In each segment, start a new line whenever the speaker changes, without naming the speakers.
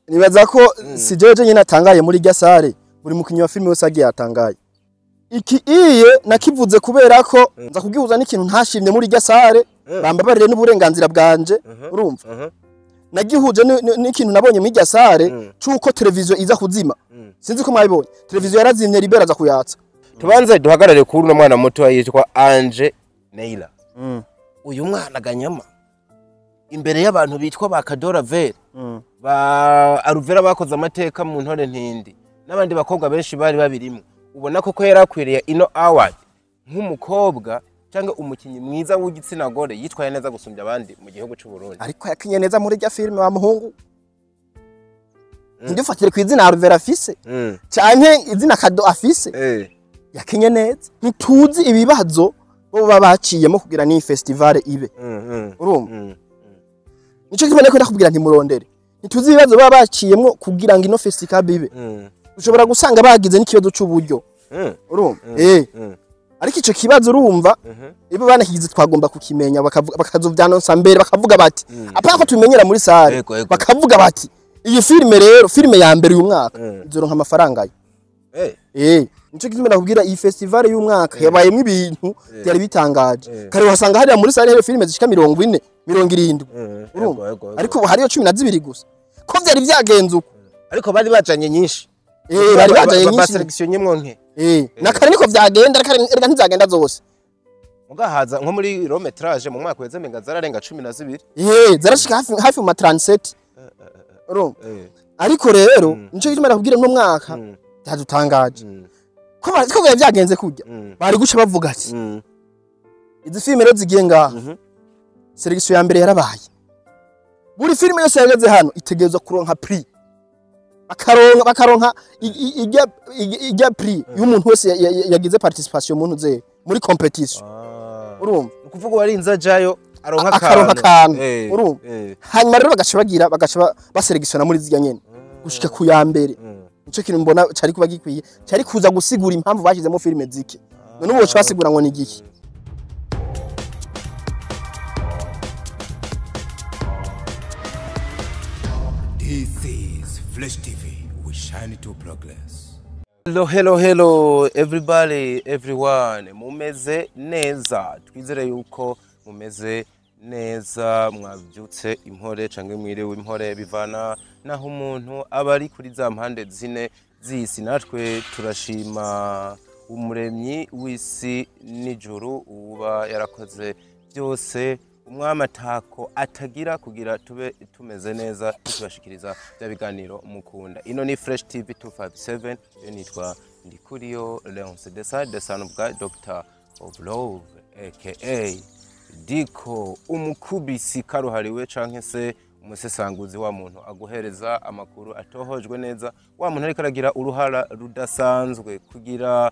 Nibaza ko si jewe nyine atangaye muri irya salle, buri mukinyi wa filime wese agiye atangaye. Iki iye nakivuze kubera ko nza kugihuza n'ikintu ntashimye muri irya salle, bambabarire n'uburenganzira bwanje, urumva? Nagihuje n'ikintu nabonye muri irya salle cuko televiziyo iza kuzima. Sinzi ko mwabibonye. Televiziyo yarazimye, Libera aza kuyatsa.
Tubanze duhagarare kuri uno mwana muto yitwa Ange Neila. Uyu mwana ganyama imbere y'abantu bitwa ba Kadora Vera, ba Aruvera bakoze amateka mu ntore ntindi, n'abandi bakobwa benshi bari babirimo, ubona koko yarakwiriye ino award nk'umukobwa cyangwa umukinyi mwiza w'igitsina gore yitwaye neza gusumbya abandi mu gihugu cy'u Burundi.
Ariko yakinye neza muri rya filime wa muhungu. Ndifatire ku izina Aruvera afise canke izina Kado afise. Yakinye neza. Ntituzi ibibazo bo baba baciyemo kugira ni festival ibe. Urumva? Nico kimwe nako ndakubwira nti murondere. Ntituzi ibibazo baba baciyemo kugira ngo ino festival ibe. Ushobora gusanga bagize n'ikibazo c'uburyo. Urumva? Ariko ico kibazo urumva ibo banakigize twagomba kukimenya, bakazovyanonsa mbere bakavuga bati apana ko tumenyera muri salle, bakavuga bati iyi filime rero, filime ya mbere uyu mwaka izoronka amafaranga ayo. Nico kimwe nakubwira, iyi festival y'umwaka yabayemwo ibintu byari bitangaje. Kare wasanga hariya muri salle filime zishika 40, 70. Urumva? Ariko hariyo 12 gusa. Ko byari byagenze uko.
Ariko bari bajanye nyinshi.
Bari bajanye nyinshi.
Baselection nyimwo nke.
Na kare niko vyagenda, reka ntizagenda zose.
Mugahaza nko muri long metrage mu mwaka weze menga zararenga 12.
Zarashika hafi mu 37. Urumva? Ariko rero nico gituma nakubwira no mwaka byadutangaje. Ko ko byagenze kujya. Bari guca bavuga ati izi filime rero zigiye ngaha. Selection ya mbere yarabaye. Buri filime yose yageze hano itegerezwa kuronka prix. Bakaronka ijya prix y'umuntu wese yagize participation mu ntuze muri competition. Urumva?
Ukuvuga warinze ajayo aronka
akantu. Urumva? Hanyuma rero bagaca bagira bagaca baselectiona muri zirya nyene gushika ku ya mbere. Nico kintu mbona cari kuba gikwiye, cari kuza gusigura impamvu bashyizemo filime zike. None ubu basigura ngo ni igiki?
This is Flash TV. We shine to progress.
Hello, hello, hello everybody, everyone. Mumeze neza. Twizere yuko mumeze neza, mwabyutse impore canke mwiriwe impore, bivana naho umuntu aba ari kuri za mpande zine z'isi. Natwe turashima umuremyi w'isi n'ijuru uba yarakoze byose, umwami atako atagira kugira tube tumeze neza, tubashikiriza bya biganiro mukunda. Ino ni Fresh TV 257, yo nitwa Ndikuriyo Leonce Desa, the son of God, Doctor of Love, aka Diko, umukubisi karuhariwe canke se umusesanguzi wa muntu aguhereza amakuru atohojwe neza, wa muntu ariko aragira uruhara rudasanzwe kugira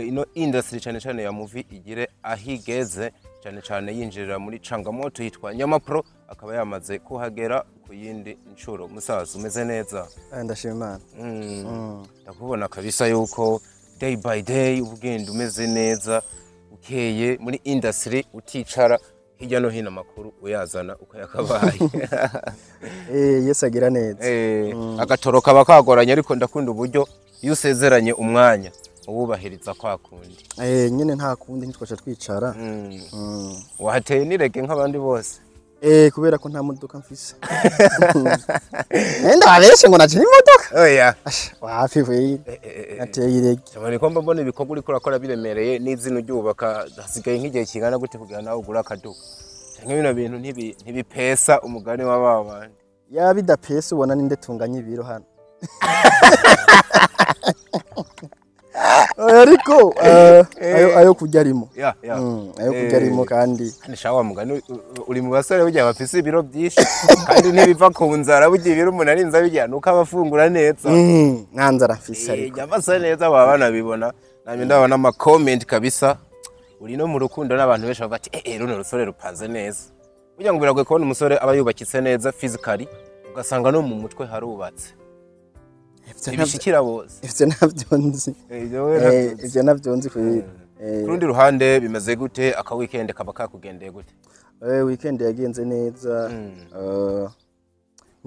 ino industry cyane cyane ya movie igire ahigeze, cyane cyane yinjirira muri changamoto yitwa Nyama Pro, akaba yamaze kuhagera ku yindi nshuro. Musaza umeze neza?
Ndashima Imana.
Ndakubona kabisa yuko day by day ubugenda umeze neza, ukeye muri industry, uticara hirya no hino amakuru uyazana ukayakabaye.
Yesu agira neza.
Agatoroka bakagoranye, ariko ndakunda uburyo iyo usezeranye umwanya ububahiriza kwa kundi.
Nyine nta kundi ntitwaca twicara.
Wahateye nirege nk'abandi bose.
Kubera ko nta modoka mfise. Nenda abeshe ngo naje imodoka.
Oya.
Wapi we? Nateye irege.
Cyane ko mbona ibikorwa uri kurakora biremereye n'izina uryubaka, hasigaye nk'igihe kingana gute kugira nawe ugura akaduka? Cyangwa bino bintu ntibipesa umugani w'ababandi.
Ya bidapesa ubona ninde tunganye ibiro hano. Ariko ayo kujya arimo. Ayo kujya arimo kandi
nishawa mugani uri mu basore burya bafise ibiro byinshi kandi ntibiva ku nzara, burya ibiro umuntu arinza bijya nuko abafungura neza.
Nta nzara mfise ariko.
Yabasa neza baba banabibona. Namye ndabona ama comment kabisa. Uri no mu rukundo n'abantu benshi bavuga ati runo rusore rupanze neza. Burya ngo biragoye kubona umusore aba yubakitse neza physically, ugasanga no mu mutwe harubatse. Ibishikira bose.
Ivyo navyo nzi. Ivyo navyo nzi ku
Kurundi ruhande bimeze gute? Aka weekend kaba kakugendeye gute?
Weekend yagenze neza.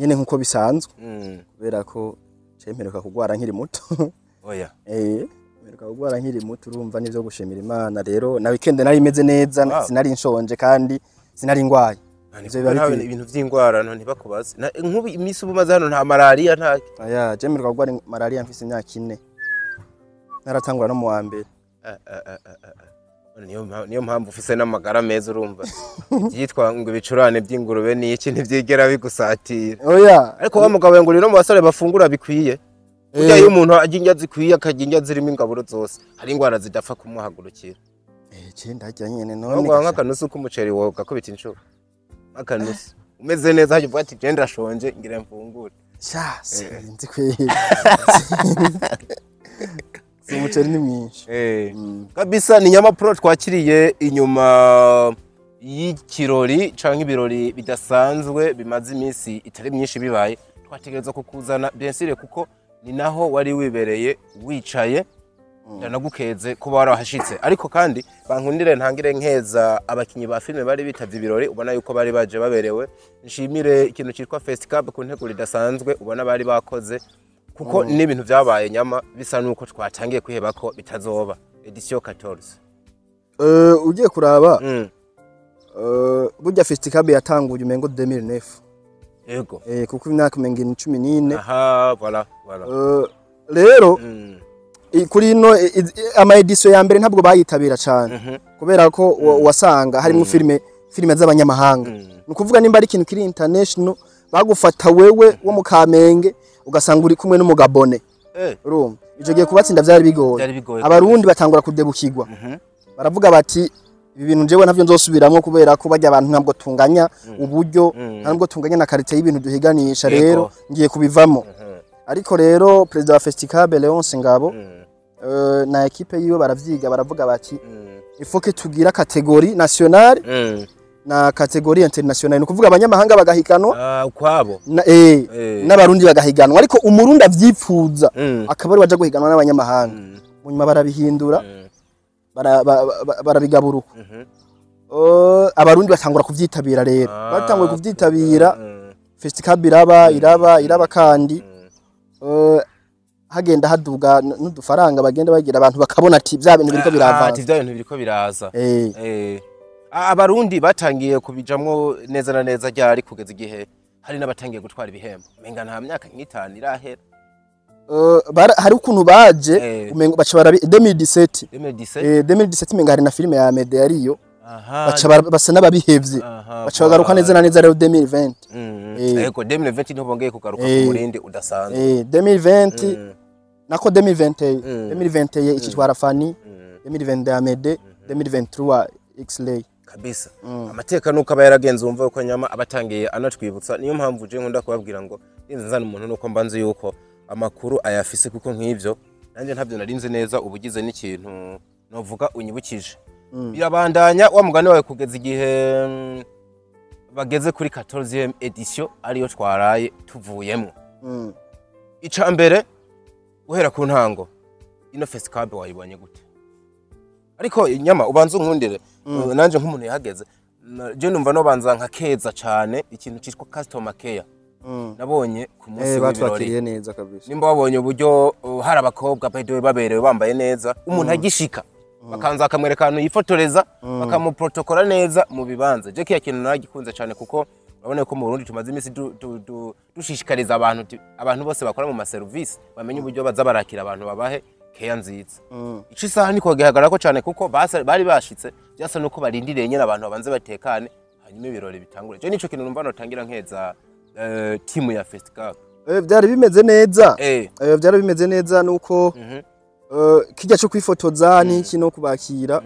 Nyene nkuko bisanzwe, kubera ko cemperuka kugwara nkiri muto.
Oya.
Mperuka kugwara nkiri muto, urumva nivyo gushimira Imana. Rero na weekend nari imeze neza, sinari nshonje kandi sinari ngwaye. Ivyo biba
Ntawe
bikwiye.
Ibintu vy'ingwara no ntibakubaze. Nk'ubu imisi ubu umaze hano nta malaria, nta
Aya, je mperuka kugwara malaria mfise imyaka 4, naratangura no mu wa mbere.
Niyo mpamvu ufise n'amagara meza. Urumva ivyitwa ngo ibicurane by'ingurube n'iki ntivyigera bigusatira.
Oya.
Ariko wa mugabo ngo uri no mu basore bafungura bikwiye. Burya iyo umuntu arya indya zikwiye, akarya indya zirimo ingaburo zose, hari ingwara zidapfa kumuhagurukira.
Je ndarya nyene none.
Nubwo nk'akanusu k'umuceri wowe gakubita inshuro, nk'akanusu umeze neza, hajya uvuga ati: "Je ndashonje, ngira mfungure."
Sha, sinzi kweri. Si umuceri ni mwinshi.
Kabisa, ni Nyama Pro twakiriye inyuma y'ikirori canke ibirori bidasanzwe bimaze iminsi itari myinshi bibaye. Twategerezwa kukuzana, bien sûr, kuko ni naho wari wibereye wicaye. Ndanagukeze kuba warahashitse, ariko kandi bankundire ntangire nkeza abakinyi ba filime bari bitavye ibirori, ubona yuko bari baje baberewe. Nshimire ikintu citwa Festcab ku nteguro idasanzwe ubona bari bakoze, kuko n'ibintu vyabaye nyama bisa nuko twatangiye kwiheba ko bitazoba édition 14.
Ugiye kuraba, burya Festicab yatanguye umengo 2009. Kuko imyaka umengo ni 14.
Aha, voilà.
Rero kuri ino ama édition ya mbere ntabwo bayitabira cyane, kubera ko wasanga harimo filime z'abanyamahanga. Ni ukuvuga nimba ari ikintu kiri international, bagufata wewe wo mu Kamenge ugasanga uri kumwe n'umugabone. Urumva ico gihe kubatsinda vyari bigoye.
Byari bigoye.
Abarundi batangura kudebukirwa, baravuga bati: "Ibi bintu jewe ntavyo nzosubiramwo, kubera ko barya abantu ntabwo tunganya uburyo, ntabwo tunganya na qualité y'ibintu duhiganisha. Rero ngiye kubivamo." Ariko rero perezida wa Festicab Leonce Ngabo na équipe yiwe baravyiga, baravuga bati: "Il faut que tugira catégorie nationale na catégorie internationale." Ni ukuvuga abanyamahanga bagahiganwa
Ah, ukwabo.
na, n'abarundi bagahiganwa, ariko umurundi avyipfuza akaba ari waja guhiganwa n'abanyamahanga. Mu nyuma barabihindura, barabigabura uko. Abarundi batangura kuvyitabira rero. Batanguye kuvyitabira, Festicab iraba, iraba, iraba, kandi hagenda haduga n'udufaranga bagenda bagira, abantu bakabona ati vya bintu biriko
Ah,
birava.
Ati vya bintu biriko biraza. Abarundi batangiye kubijamwo neza na neza ryari, kugeza igihe hari n'abatangiye gutwara ibihembo? Menga nta myaka nk'itanu irahera.
Hari ukuntu baje, umengo baca barabi 2017.
2017.
2017 umenga hari na filime ya Mede yariyo. Baca basa n'ababihevye, baca bagaruka neza na neza rero 2020.
Yego, 2020 niho bongeye kugaruka ku murindi udasanzwe.
2020 nako 2021. 2021 ikitwara Fani, 2022 Amede, 2023 Xlay.
Kabisa, amateka nuko aba yaragenze. Wumva yuko Nyama abatangiye anatwibutsa. Niyo mpamvu je nkunda kubabwira ngo ninze nzana umuntu nuko mba nzi yuko amakuru ayafise, kuko nk'ivyo nanjye ntabyo narinzi neza. Ubugize n'ikintu novuga unyibukije. Birabandanya wa mugani wawe kugeza igihe bageze kuri 14e édition, ariyo twaraye tuvuyemo. Ica mbere, guhera ku ntango, ino Festcab wayibonye gute? Ariko Nyama, ubanza unkundire, nanje nk'umuntu yahageze, je numva nobanza nka keza cane ikintu citwa customer care nabonye ku munsi w'ibirori.
Batwakiriye neza kabisa.
Nimba wabonye uburyo hari abakobwa, by the way, baberewe, bambaye neza, umuntu agishika bakanza bakamwereka ahantu yifotoreza, bakamuprotokora neza mu bibanza. Je kiya kintu naragikunze cyane, kuko urabona ko mu Burundi tumaze iminsi dushishikariza abantu abantu bose bakora mu maserivisi bamenye uburyo baza barakira abantu, babahe keya nziza. Ico isaha niko gihagarara ko cyane, kuko bari bashitse byasa nuko barindiriye nyine abantu babanze batekane, hanyuma ibirori bitangure. Je nico kintu numva notangira nkeza timu ya Festival.
Byari bimeze neza. Byari bimeze neza nuko kijya cyo kwifotoza n'iki no kubakira,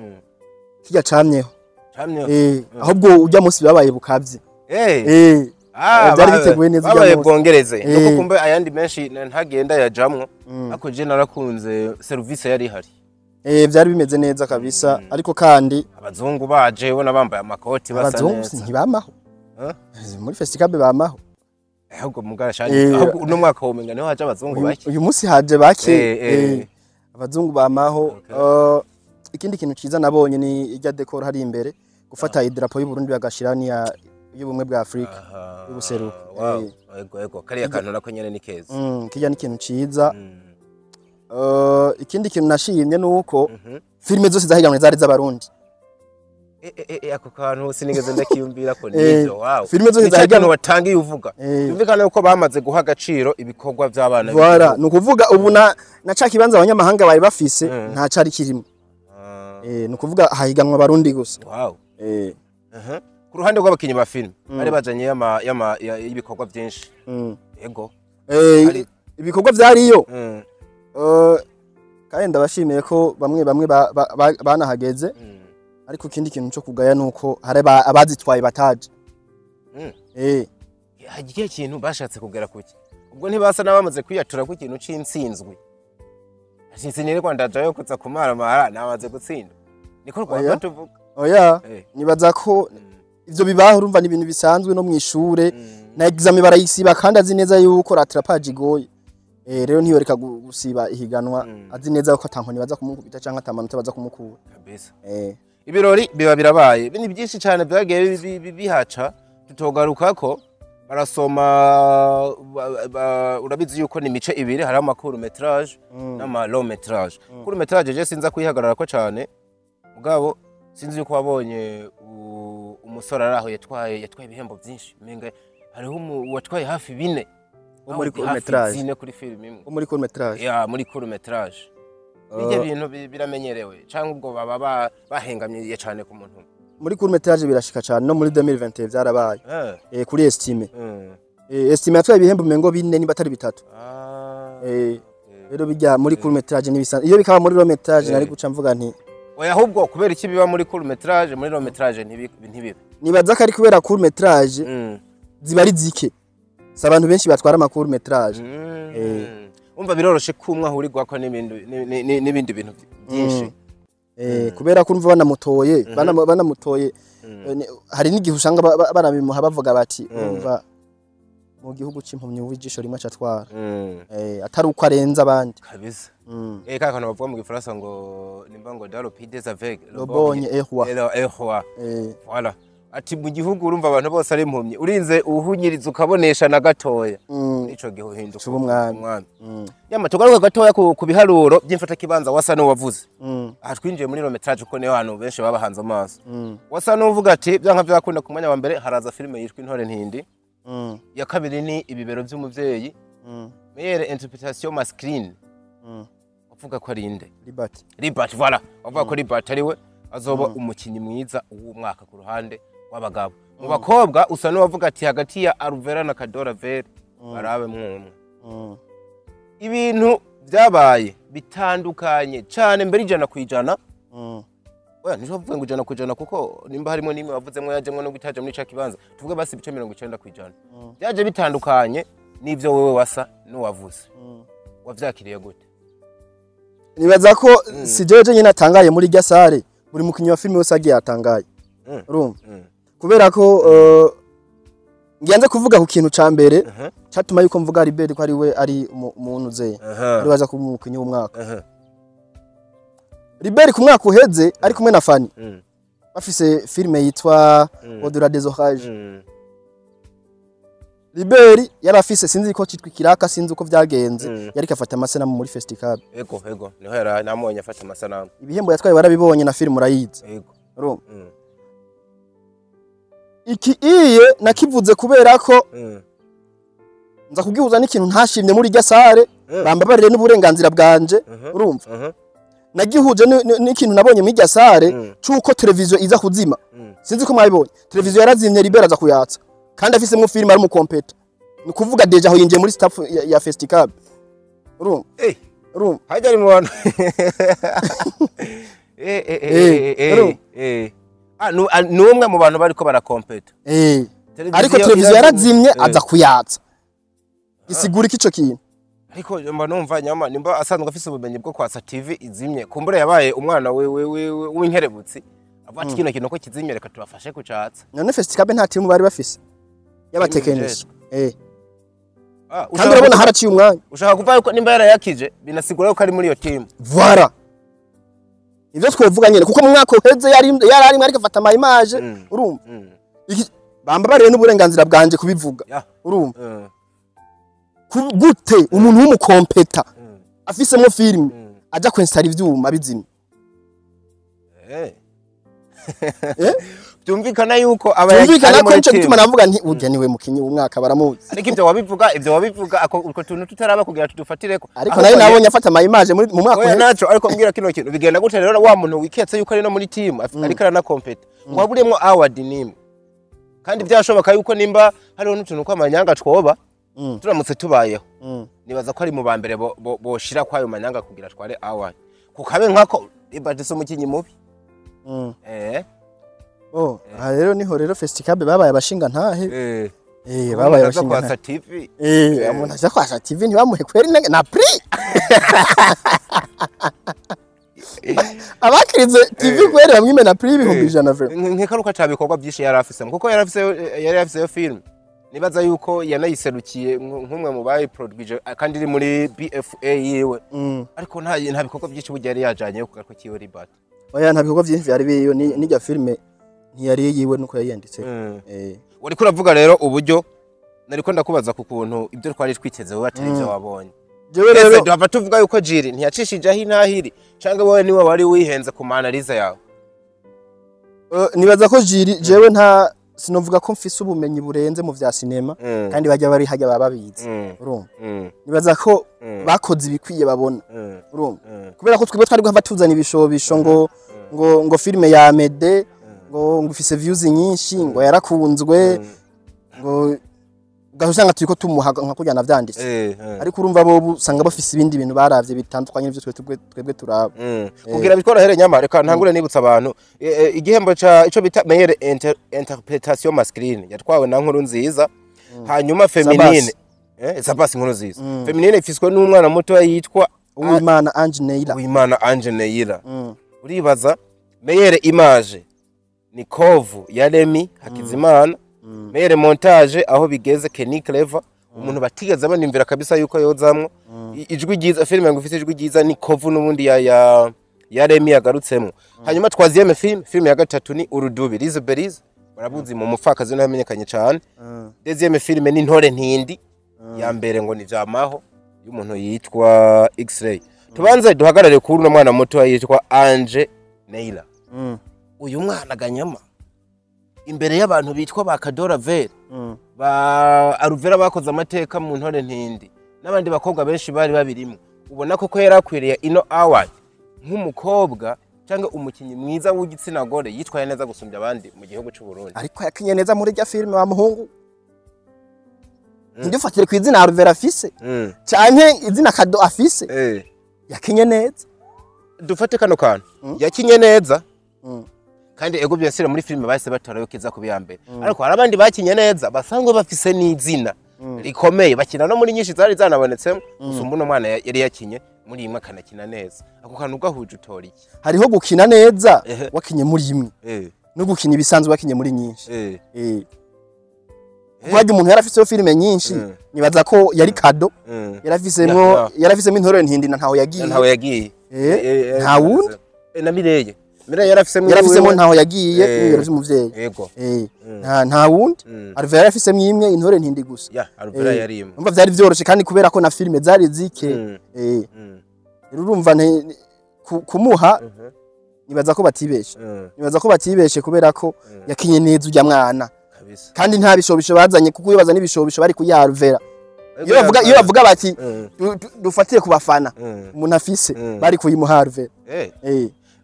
kijya camyeho.
Camyeho.
Ahubwo ujya munsi babaye bukavye. Byari biteguye neza ujya
babaye
munsi.
Bwongereze nuko kumbe ayandi menshi ntagenda yajamwo, ariko je narakunze service yari ihari.
Byari bimeze neza kabisa, ariko kandi
abazungu baje ubona bambaye amakoti basa
abazungu
neza.
Ntibamaho.
Huh?
Muri Festival bamaho.
Ahubwo mugarashaje, ahubwo uno mwaka womenga niho haje abazungu bake.
Uyu munsi haje bake. Abazungu bamaho. Ikindi kintu ciza nabonye ni irya décor hari imbere, gufata idarapo y'u Burundi bagashira niya y'ubumwe bwa Afrika
Aha.
y'ubuseruko.
Wow.
Eh.
Ego, kariya kantu nako nyene ni keza.
Kirya ni ikintu ciza. Ikindi kintu nashimye nuko filime zose zahiganwe zari z'Abarundi.
Ako kantu sinigeze ndakiyumvira ko nivyo. Wow.
Filime zose
Ni ca kintu
zahiganwe.
watangiye uvuga. Byumvikana yuko bamaze guha agaciro ibikorwa by'abana
Voilà,
b'igihugu.
ni ukuvuga ubu na ca kibanza abanyamahanga bari bafise nta cari kirimo. Ni ukuvuga hahiganwa Abarundi gusa.
Wow. Aha. Ku ruhande rw'abakinyi ba filime bari bajanye y'ibikorwa byinshi. Ego.
Ibikorwa vyariyo. Kandi ndabashimiye ko bamwe bamwe banahageze. Ariko ikindi kintu cyo kugaya nuko hari abazitwaye bataje.
Hagiye ikintu bashatse kugera kuki? Ubwo ntibasa n'abamaze kwiyatura ku kintu c'intsinzwi. Sinirwa ndajayo kuza kumaramara namaze gutsinda. Niko
Oya.
rwanda tuvuga.
Oya, nibaza ko ivyo bibaho, urumva ni ibintu bisanzwe no mwishure na examen barayisiba kandi azi neza yuko rattrapage igoye. Rero ntiyoreka gusiba ihiganwa azi neza ko atankoni baza kumukubita canke atamanota baza kumukura.
Kabisa. Ibirori biba birabaye, ni byinshi cyane byagiye bihaca tutogarukako. Barasoma urabizi yuko ni imice ibiri, hariho ama court métrage n'ama long métrage. Court métrage je sinza kuyihagararako cyane, mugabo sinzi yuko wabonye umusore ari aho yatwaye ibihembo byinshi, menga hariho uwatwaye hafi bine.
Wo muri
Hafi
court métrage.
zine kuri film imwe.
Wo muri court métrage.
Ya, muri court métrage. Bijya bintu biramenyerewe cyangwa ubwo baba bahengamye cyane ku muntu umwe?
Muri court métrage birashika cyane, no muri 2021 vyarabaye. Kuri Estime. Estime yatwaye ibihembo mengo bine niba atari bitatu. Rero bijya muri court métrage n'ibisanzwe. Iyo bikaba muri long métrage nari guca mvuga nti
Oya, ahubwo kubera iki biba muri court métrage, muri long métrage ntibibe?
Nibaza ko ari kubera court métrage ziba ari zike. Si abantu benshi batwara ama court métrage.
Umva, biroroshe ko umwe ahurirwako n'ibindi bintu byinshi.
Kubera ko urumva banamutoye banamutoye hari n'igihe usanga banabimuha bavuga bati urumva mu gihugu c'impumyi w'ijisho rimwe acatwara. Atari uko arenze abandi.
Kabisa. Ka kantu bavuga mu gifaransa ngo nimba ngo dans le pays des aveugles
Le borgne est roi.
Est roi. Voilà. Ati mu gihugu urumva abantu bose ari impumyi, urinze uhunyiriza ukabonesha na gatoya, ico gihe uhinduka
Uba umwami.
Umwami. Nyama tugaruka gatoya ku biharuro by'imfatakibanza wasa n'uwavuze. Aha twinjiye muri long métrage kuko niyo hantu benshi baba bahanze amaso. Wasa n'uvuga ati byanka byakunda ku mwanya wa mbere haraza filime yitwa Intore Ntindi. Ya kabiri ni Ibibero by'umuvyeyi. Meilleure interprétation masculine wavuga ko ari inde?
Libert.
Libert, voilà. Wavuga ko Libert ariwe azoba umukinyi mwiza w'umwaka ku ruhande w'abagabo. Mu bakobwa usa n'uwavuga ati hagati ya Alvera na Kadora Vere barabe mwumwe. Ibintu byabaye bitandukanye cyane mbere 100%. Oya, ntibavuga ngo 100% kuko nimba harimo n'imwe wavuzemwo yajemwo no gutaja muri ca kibanza, tuvuge basi ibice 90% byaje bitandukanye n'ivyo wewe wasa n'uwavuze. Wavyakiriye gute?
Nibaza ko si jewe nyine atangaye muri irya salle, buri mukinyi wa filime wese agiye atangaye. Urumva, kubera ko ngiye kuvuga ku kintu ca mbere catuma yuko mvuga Libert ko ari we ari umuntu ze ari waza kuba umukinyi w'umwaka. Libert ku mwaka uheze ari kumwe na Fanny bafise filime yitwa Au-delà des orages. Libert yari afise, sinzi ko citwa ikiraka, sinzi uko vyagenze, yariko afata amasanamu muri festival.
Ego, niho yari namubonye afata amasanamu.
Ibihembo yatwaye warabibonye, na filime urayizi.
Ego.
Urumva, iki iye nakivuze kubera ko nza kugihuza n'ikintu ntashimye muri irya salle. Bambabarire n'uburenganzira bwanje. Urumva, nagihuje n'ikintu nabonye muri irya salle c'uko televiziyo iza kuzima. Sinzi ko mwabibonye, televiziyo yarazimye, Libert aza kuyatsa kandi afisemwo filime ari umukompeta. Ni kuvuga déjà aho yinjiye muri staff ya Festicab. Urumva? Urumva?
Hajya ari mu bantu.
Urumva?
Ah, ni umwe mu bantu bariko barakompeta.
Ariko televiziyo yarazimye, aza kuyatsa. Gisigura iki ico kintu?
Ariko mba numva nyama nimba asanzwe afise ubumenyi bwo kwatsa TV izimye, kumbura yabaye umwana we w'inkerebutsi avuga ati kino kintu ko kizimye, reka tubafashe kucatsa.
None Festicab nta timu bari bafise y'abatekinisi?
Ah,
Kandi urabona haraciye umwanya.
Ushaka kuvuga yuko nimba yarayakije binasigura yuko ari muri iyo timu?
Voilà. Ivyo twovuga nyene, kuko mu mwaka uheze yari arimwe ariko afata ama image. Urumva? Bambabariye n'uburenganzira bwanje kubivuga. Urumva gute umuntu w'umukompeta afisemo filime aja kwensitara ivyuma bizimye?
Byumvikana yuko aba
byumvikana ko nico gituma navuga nti urya niwe mukinyi w'umwaka, baramuzi.
Ariko ibyo wabivuga ako utwo tuntu tutaraba kugira tudufatireko.
Ariko nayo nabonye afata ama image muri mu mwaka
Oya,
uheze.
naco, ariko mbwira kino kintu: bigenda gute rero wa muntu wiketse yuko ari no muri team ariko aranakompeta, ngo waburemwo award nimwe, kandi byashoboka yuko nimba hariho n'utuntu kw'amanyanga twoba turamutse tubayeho, nibaza ko ari mu ba mbere boshira kwayo manyanga kugira tware award, kukabe nkako Ibati si umukinyi mubi.
Oh, aha rero niho rero Festicab babaye abashinga ntahe. Babaye
Umuntu aza
abashinga
kwasa
ntahe.
TV.
Umuntu aza kwasa TV ntibamuhe kweri na prix. Abakirize TV kweri bamwime na prix 100,000 vraiment.
Nkekaruka ca bikorwa byinshi yari afise, kuko yari afiseyo film, nibaza yuko yanayiserukiye nk'umwe mu bayiproduije kandi iri muri BFA yiwe, ariko nta bikorwa byinshi burya yari yajanye ku gatwe kiwe Libert.
Oya, nta bikorwa byinshi byari biriyo, n'irya filme ntiyari yiwe nuko yayanditse.
Uriko uravuga rero uburyo nariko ndakubaza ku kuntu ibyo twari twiteze wowe atari ibyo wabonye.
Jewe
Ese
rero
duhava tuvuga yuko jury ntiyacishije aho intahiri, canke wowe niwe wari wihenze ku ma analyse yawe?
Nibaza ko jury, jewe nta sinovuga ko mfise ubumenyi burenze mu vya sinema, kandi bajya bari hajya baba babizi. Urumva? Nibaza ko bakoze ibikwiye babona. Urumva? Kubera ko twebwe twari guhava tuzana ibishobisho ngo filime ya Mede ngo ifise views nyinshi, ngo yarakunzwe, ngo ugaca usanga turiko tumuha nka kurya navyanditse. Ariko urumva bo usanga bafise ibindi bintu baravye bitandukanye n'ivyo twebwe turaba.
Kugira bitworohere nyama, reka ntangure nibutsa abantu igihembo ca ico bita meilleure interprétation masculine yatwawe na Nkuru Nziza, hanyuma féminine, Sabasi Nkuru Nziza. Féminine ifiswe n'umwana muto yitwa
Uwimana Ange Neila.
Uwimana Ange Neila. Uribaza, meilleure image ni Kovu ya Remy Hakizimana, meilleur montage Aho Bigeze, Kenny Clever, umuntu batigeze banimvira kabisa yuko yozamwo. Ijwi ryiza, filime ngo ifite ijwi ryiza ni Kovu n'ubundi ya Remy yagarutsemo. Hanyuma troisième film, film ya gatatu ni Urudubi, Lize Berize, barabuzi mu mupfakazi niho yamenyekanye cyane. Deuxième film ni Ntore Ntindi, ya mbere ngo ni Vyamaho y'umuntu yitwa X-Ray. Tubanze duhagarare kuri uno mwana muto yitwa Ange Neila. Uyu mwana ganyama imbere y'abantu bitwa ba Kadora Vere, ba Aruvera bakoze amateka mu Ntore Ntindi n'abandi bakobwa benshi bari babirimo, ubona koko yari akwiriye ino award nk'umukobwa cyangwa umukinnyi mwiza w'igitsina gore yitwaye neza gusumbya abandi mu gihugu cy'u Burundi?
Ariko yakinye neza muri rya filime wa muhungu. Ntidufatire ku izina Alvera afise canke izina Kado afise. Yakinye neza.
Dufate kano kantu, yakinye neza, kandi ego byasire muri filime bahise batora yo kiza kuba iya mbere, ariko hari abandi bakinye neza basanzwe bafise n'izina rikomeye, bakina no muri nyinshi zari zanabonetsemo gusumba uno mwana yari yakinye muri imwe akanakina neza. Ako kantu gahuje utora iki?
Hariho gukina neza wakinye muri imwe no gukina ibisanzwe wakinye muri nyinshi. Kuko harya umuntu yarafiseho filime nyinshi, nibaza ko yari Kado, yarafisemwo yarafisemo Intore Ntindi na Ntaho Yagiye.
Ntaho Yagiye.
Nta wundi.
Na Mireye yarafisemo.
Yarafisemo Ntaho Yagiye n'Ibibero vy'Umuvyeyi. Nta wundi. Alvera yarafisemo imwe, Intore Ntindi gusa.
Ya Alvera yari imwe.
Umva, vyari vyoroshe, kandi kubera ko na filime zari zike. Rero urumva kumuha nibaza ko batibeshe. Nibaza ko batibeshe kubera ko yakinye neza urya mwana. Kandi nta bishobisho bazanye, kuko iyo bazana ibishobisho bari kuyaruvera. Iyo bavuga bati dufatire ku bafana umuntu afise, bari kuyimuha Alvera.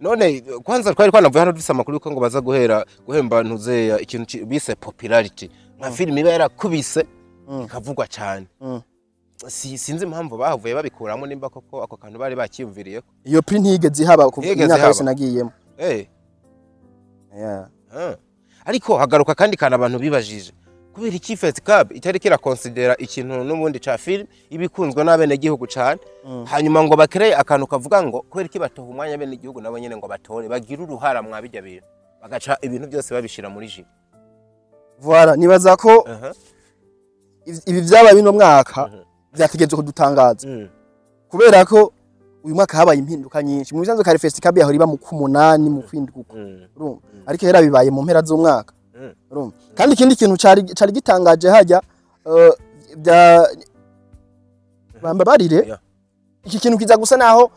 None kwanza twari twanavuye hano dufise amakuru yuko ngo baza guhera guhemba ntuzeya ikintu bise popularity, nka filime iba yarakubise ikavugwa cyane. Sinzi impamvu bahavuye babikuramo, nimba koko ako kantu bari bakiyumviriyeko.
Iyo prix ntiyigeze ihaba kuva
Ntiyigeze
imyaka yose
ihaba.
nagiyemo. Yeah.
Ariko hagaruka kandi kantu abantu bibajije: kubera iki Festicab itari kirakonsidera ikintu n'ubundi ca film ibikunzwe n'abenegihugu cane, hanyuma ngo bakereye akantu kavuga ngo kubera iki batoha umwanya abenegihugu nabo nyene ngo batore, bagire uruhara mwabijya bintu, bagaca ibintu byose babishira muri jury?
Voilà, nibaza ko ibi vyabaye bino mwaka vyategerezwa kudutangaza, kubera ko uyu mwaka habaye impinduka nyinshi. Mu bisanzwe kare Festicab yahora iba mu kumunani, mu kwindwi uko, urumva, ariko hera bibaye mu mpera z'umwaka. Urumva, kandi ikindi kintu cari gitangaje hajya bya bambabarire, iki kintu kiza gusa naho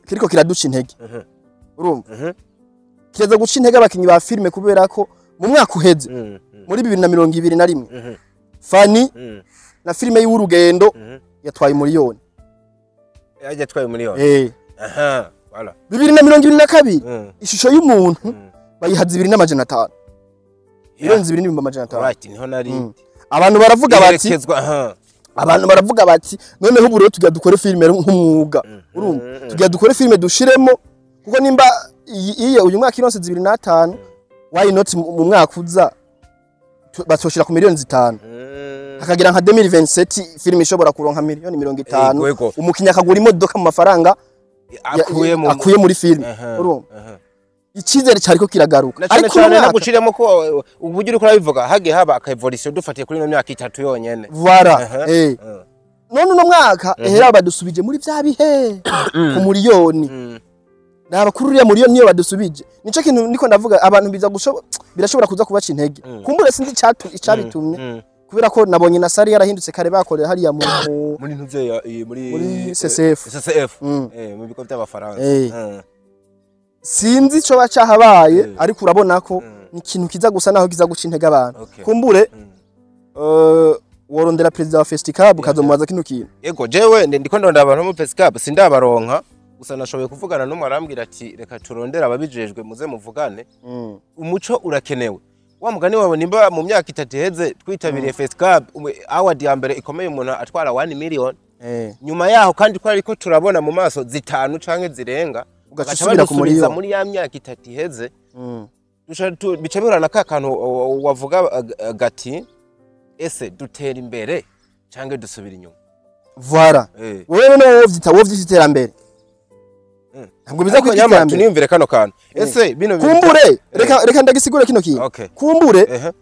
kiriko kiraduca intege. Urumva, kiraza guca intege abakinyi ba filime, kubera ko mu mwaka uheze, muri 2021, Fani na filime y'urugendo yatwaye miliyoni.
Yajya atwaye miliyoni. Aha, voilà.
2022, ishusho y'umuntu bayiha 2,500, 2,500,000.
Right, niho nari.
Abantu baravuga bati,
Iherekezwa, aha.
abantu baravuga bati noneho ubu rero tugira dukore filime nk'umwuga. Urumva, tugira dukore filime dushiremo, kuko nimba iyi uyu mwaka ironse 2,5, why not mu mwaka uza batoshira ku miliyoni 5, hakagira nka 2027 filime ishobora kuronka miliyoni 50,
Ego, ego.
umukinnyi akagura imodoka mu mafaranga
akuye mu
akuye muri filime. Urumva, icyizere cyariko kiragaruka.
Na cyane
Ariko uno
cyane
mwaka
naguciremo ko uburyo uriko urabivuga hagiye haba aka evolution dufatiye kuri ino myaka 3 yonyene.
Voilà. None uno mwaka ehera badusubije muri vya bihe ku miliyoni. Naba kuri uriya miliyoni niyo badusubije. Nico kintu niko ndavuga, abantu biza birashobora kuza kubaca intege. Kumbure sinzi icabitumye, kubera ko nabonye na salle yarahindutse, kare bakorera hariya mu
Muri ntuze ya muri
Muri CCF.
CCF. Mu bigo by'abafaransa.
Sinzi ico bacahabaye, ariko urabona ko ni ikintu kiza gusa naho kiza guca intege abantu. Kumbure worondera perezida wa Festicab ukazomubaza kino kintu.
Ego, jewe ndiko ndonda abantu mu Festicab, sindabaronka. Gusa nashoboye kuvugana n'umwe, arambwira ati reka turondere ababijejwe muze muvugane. Umuco urakenewe. Wa mugani wawe, nimba mu myaka 3 iheze twitabiriye Festicab award ya mbere ikomeye, umuntu atwara 1 million, nyuma yaho kandi ko ariko turabona mu maso zitanu canke zirenga,
Ugaca
bagaca
usubira ku
badusubiza
miliyoni.
muri ya myaka 3 iheze. Bica bihura ka kantu wavuga gati ese dutera imbere canke dusubira inyuma?
Voilà. Wewe none wovyita iterambere? Ntabwo biza
Ariko
kwita
nyamara
iterambere.
Tuniyumvire kano kantu, ese bino bintu
Kumbure reka ndagisigure kino kintu. Kumbure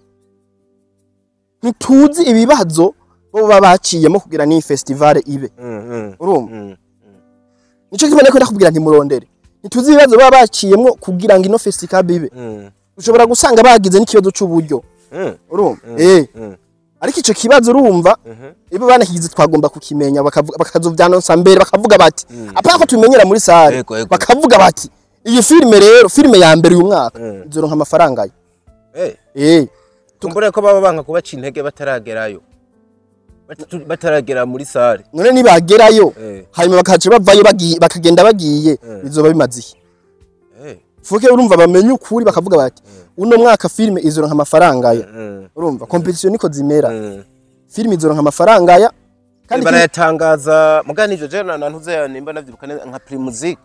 ntituzi ibibazo bo baba baciyemo kugira ni festival ibe. Urumva, nico kimwe ko ndakubwira ntimurondere. Ntituzi ibibazo baba baciyemo kugira ngo ino festival ibe. Ushobora gusanga bagize n'ikibazo c'uburyo. Urumva, ariko ico kibazo, urumva, ibo banakigize twagomba kukimenya, bakazovyanonsa mbere, bakavuga bati apana ko tubimenyera muri salle,
Ego, ego.
bakavuga bati iyi filime rero, filime ya mbere uyu mwaka, izoronka amafaranga ayo.
Tumbure ko baba banka kubaca intege bataragerayo, bataragera muri salle.
None nibagerayo, hanyuma bakaca bavayo bagiye, bakagenda bagiye, bizoba bimaze iki? Fuke urumva bamenye ukuri, bakavuga bati uno mwaka filime izoronka amafaranga aya. Urumva, competition niko zimera. Filime izoronka amafaranga aya kandi
Barayatangaza mugani ivyo je na ntuze nimba navyibuka neza nka Primusic.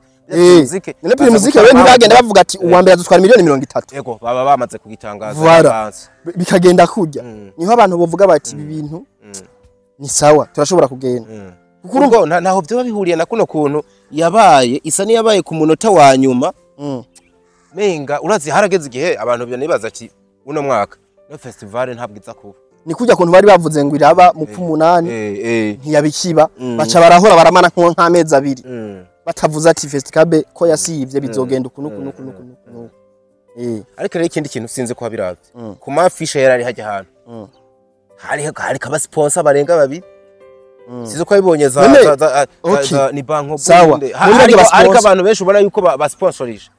None Primusic wewe ntibagenda bavuga ati uwa mbere azotwara miliyoni 30?
Yego, baba bamaze kugitangaza
Voilà.
avance.
Bikagenda kurya, niho abantu bovuga bati ibi bintu ni sawa, turashobora kugenda.
Kuko urumva ntaho vyoba bihuriye na kuno kuntu yabaye, isa niyabaye ku munota wa nyuma. Menga urazi harageze igihe abantu byo nibaza ati uno mwaka no festival ntabwo iza kuba.
Ni kurya kuntu bari bavuze ngo iraba mu kumunani, ntiyabikiba, baca barahora baramana nk'amezi 2 batavuze ati Festicab ko yasivye bizogenda uku nuku nuku nuku nuku.
Ariko rero ikindi kintu sinzi ko wabiravye, ku ma affiche yari ari hajya ahantu, hari kaba sponsor barenga babiri. Sinzi ko wabibonye za za ni banko.
Sawa.
Bunde.
Muri barya
Ariko
ba sponsor.
Abantu benshi ubona yuko ba sponsorisha.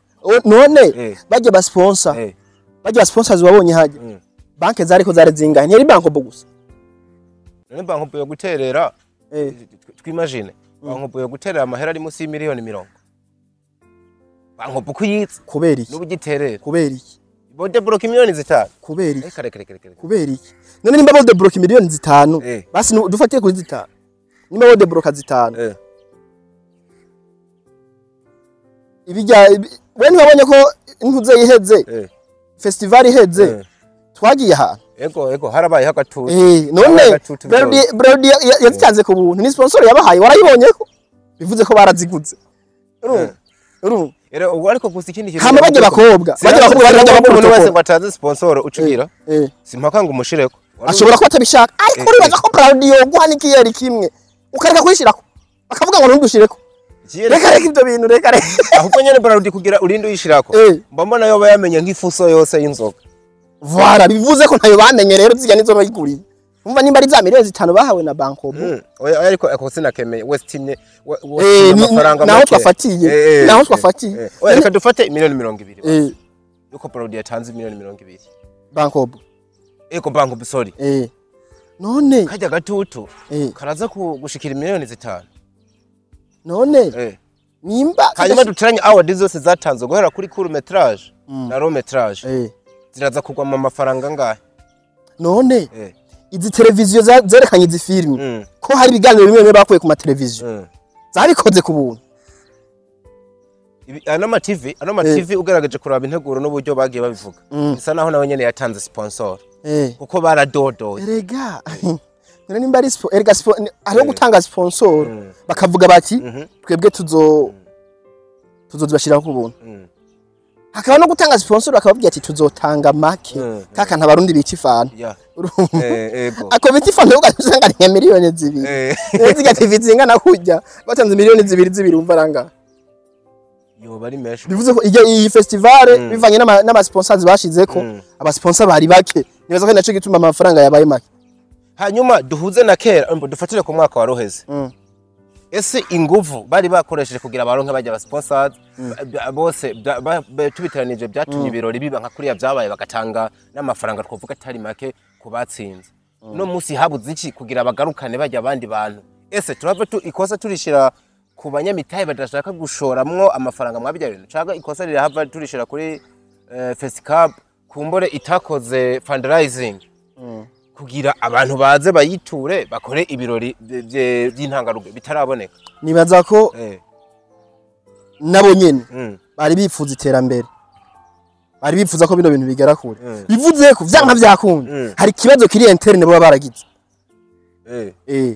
None barya ba sponsor, barya ba sponsors wabonye hajya, banke zariko zari zingahe? Ntiyari Bancobu gusa.
None banko yo guterera, twimagine banko yo guterera amahera ari munsi y'imiliyoni 30, banko uko yitse
Kubera iki?
n'ubugiterera
Kubera iki?
bode block miliyoni 5.
Kubera iki?
Reka reka reka reka.
Kubera iki? None nimba bode block miliyoni 5, basi dufatiye kuri zitanu, nimba bode block zitanu, ibijya we ntiwabonye ko intuze iheze, festival iheze, twagiye ahantu?
Ego ego, harabaye hagatutu.
None
Habaye agatutu.
Brody yazitanze ku buntu, ni sponsor yabahaye, warayibonye ko bivuze ko baraziguze. Urumva, urumva.
Ero ubu ariko gusa ikindi kintu
Hama barya bakobwa bari bajya
umuntu wese
protocol.
ngo atazi sponsor ucugira, simpaka ngo umushireko.
Ashobora kuba atabishaka, ariko uribaza ko Brody yoguha n'ikiyeri kimwe ukareka kuyishirako, bakavuga ngo ntudushireko? Reka reka ibyo bintu, reka reka.
Ahubwo nyene Brody kugira urinde uyishirako, mba mbona yoba yamenye nk'ifuso yose y'inzoga.
Voilà, bivuze ko ntayo bamenye rero zirya nizo bayiguriye. Umva nimba ari za miliyoni 5 bahawe na Bankobo.
Oya ariko ako sinakemeye westimye amafaranga
naho twafatiye. Naho twafatiye.
Oya reka dufate miliyoni 20. Yuko Brarudi yatanze miliyoni 20.
Bankobo.
Eko Bankobo sorry.
None
kajya gatutu karaza gushikira miliyoni 5.
None nimba
hanyuma duteranye award zose zatanzwe guhera kuri court metrage na long metrage. Ziraza kugwa mu mafaranga ngahe?
None izi televiziyo zerekanye izi filime ko hari ibiganiro bimwe bakuye ku mateleviziyo zabikoze ku buntu.
Ano ma TV ugaragaje kuraba integuro n'uburyo bagiye babivuga bisa naho nawe nyene yatanze sponsor kuko baradodoye.
Erega none nimba ari erega hariho gutanga sponsor bakavuga bati twebwe tuzozibashiraho ku buntu. Hakaba no gutanga sponsor bakababwira ati tuzotanga make kaka ntabarundi bica ifana. Ako bica ifana ugasanga ni miliyoni 2. Ziga TV zingana kujya batanze miliyoni 2 umva ranga.
Yo bari menshi.
Bivuze ko iyi festival bivanye n'ama sponsors bashizeko aba sponsor bari bake. Nibaza ko naco gituma amafaranga yabaye make.
Hanyuma duhuze na kera dufatire ku mwaka wa roheze. Ese inguvu bari bakoresheje kugira abaronke bajya ba sponsors bose tubiteranije byatumye ibirori biba nka kuriya byabaye bagatanga n'amafaranga twovuga atari make ku batsinze. No musi habuze iki kugira abagarukane bajya abandi bantu? Ese turava tu ikosa turishira ku banyamitahe badashaka gushoramwo amafaranga mwabijya bintu caga ikosa rirahava turishira kuri Festicab kumbore itakoze fundraising kugira abantu baze bayiture bakore ibirori by'intangarugo bitaraboneka.
Nibaza ko nabo nyene bari bifuza iterambere, bari bifuza ko bino bintu bigera kure. Bivuze ko vyanka vyakunda hari kibazo kiri interne bo baragize.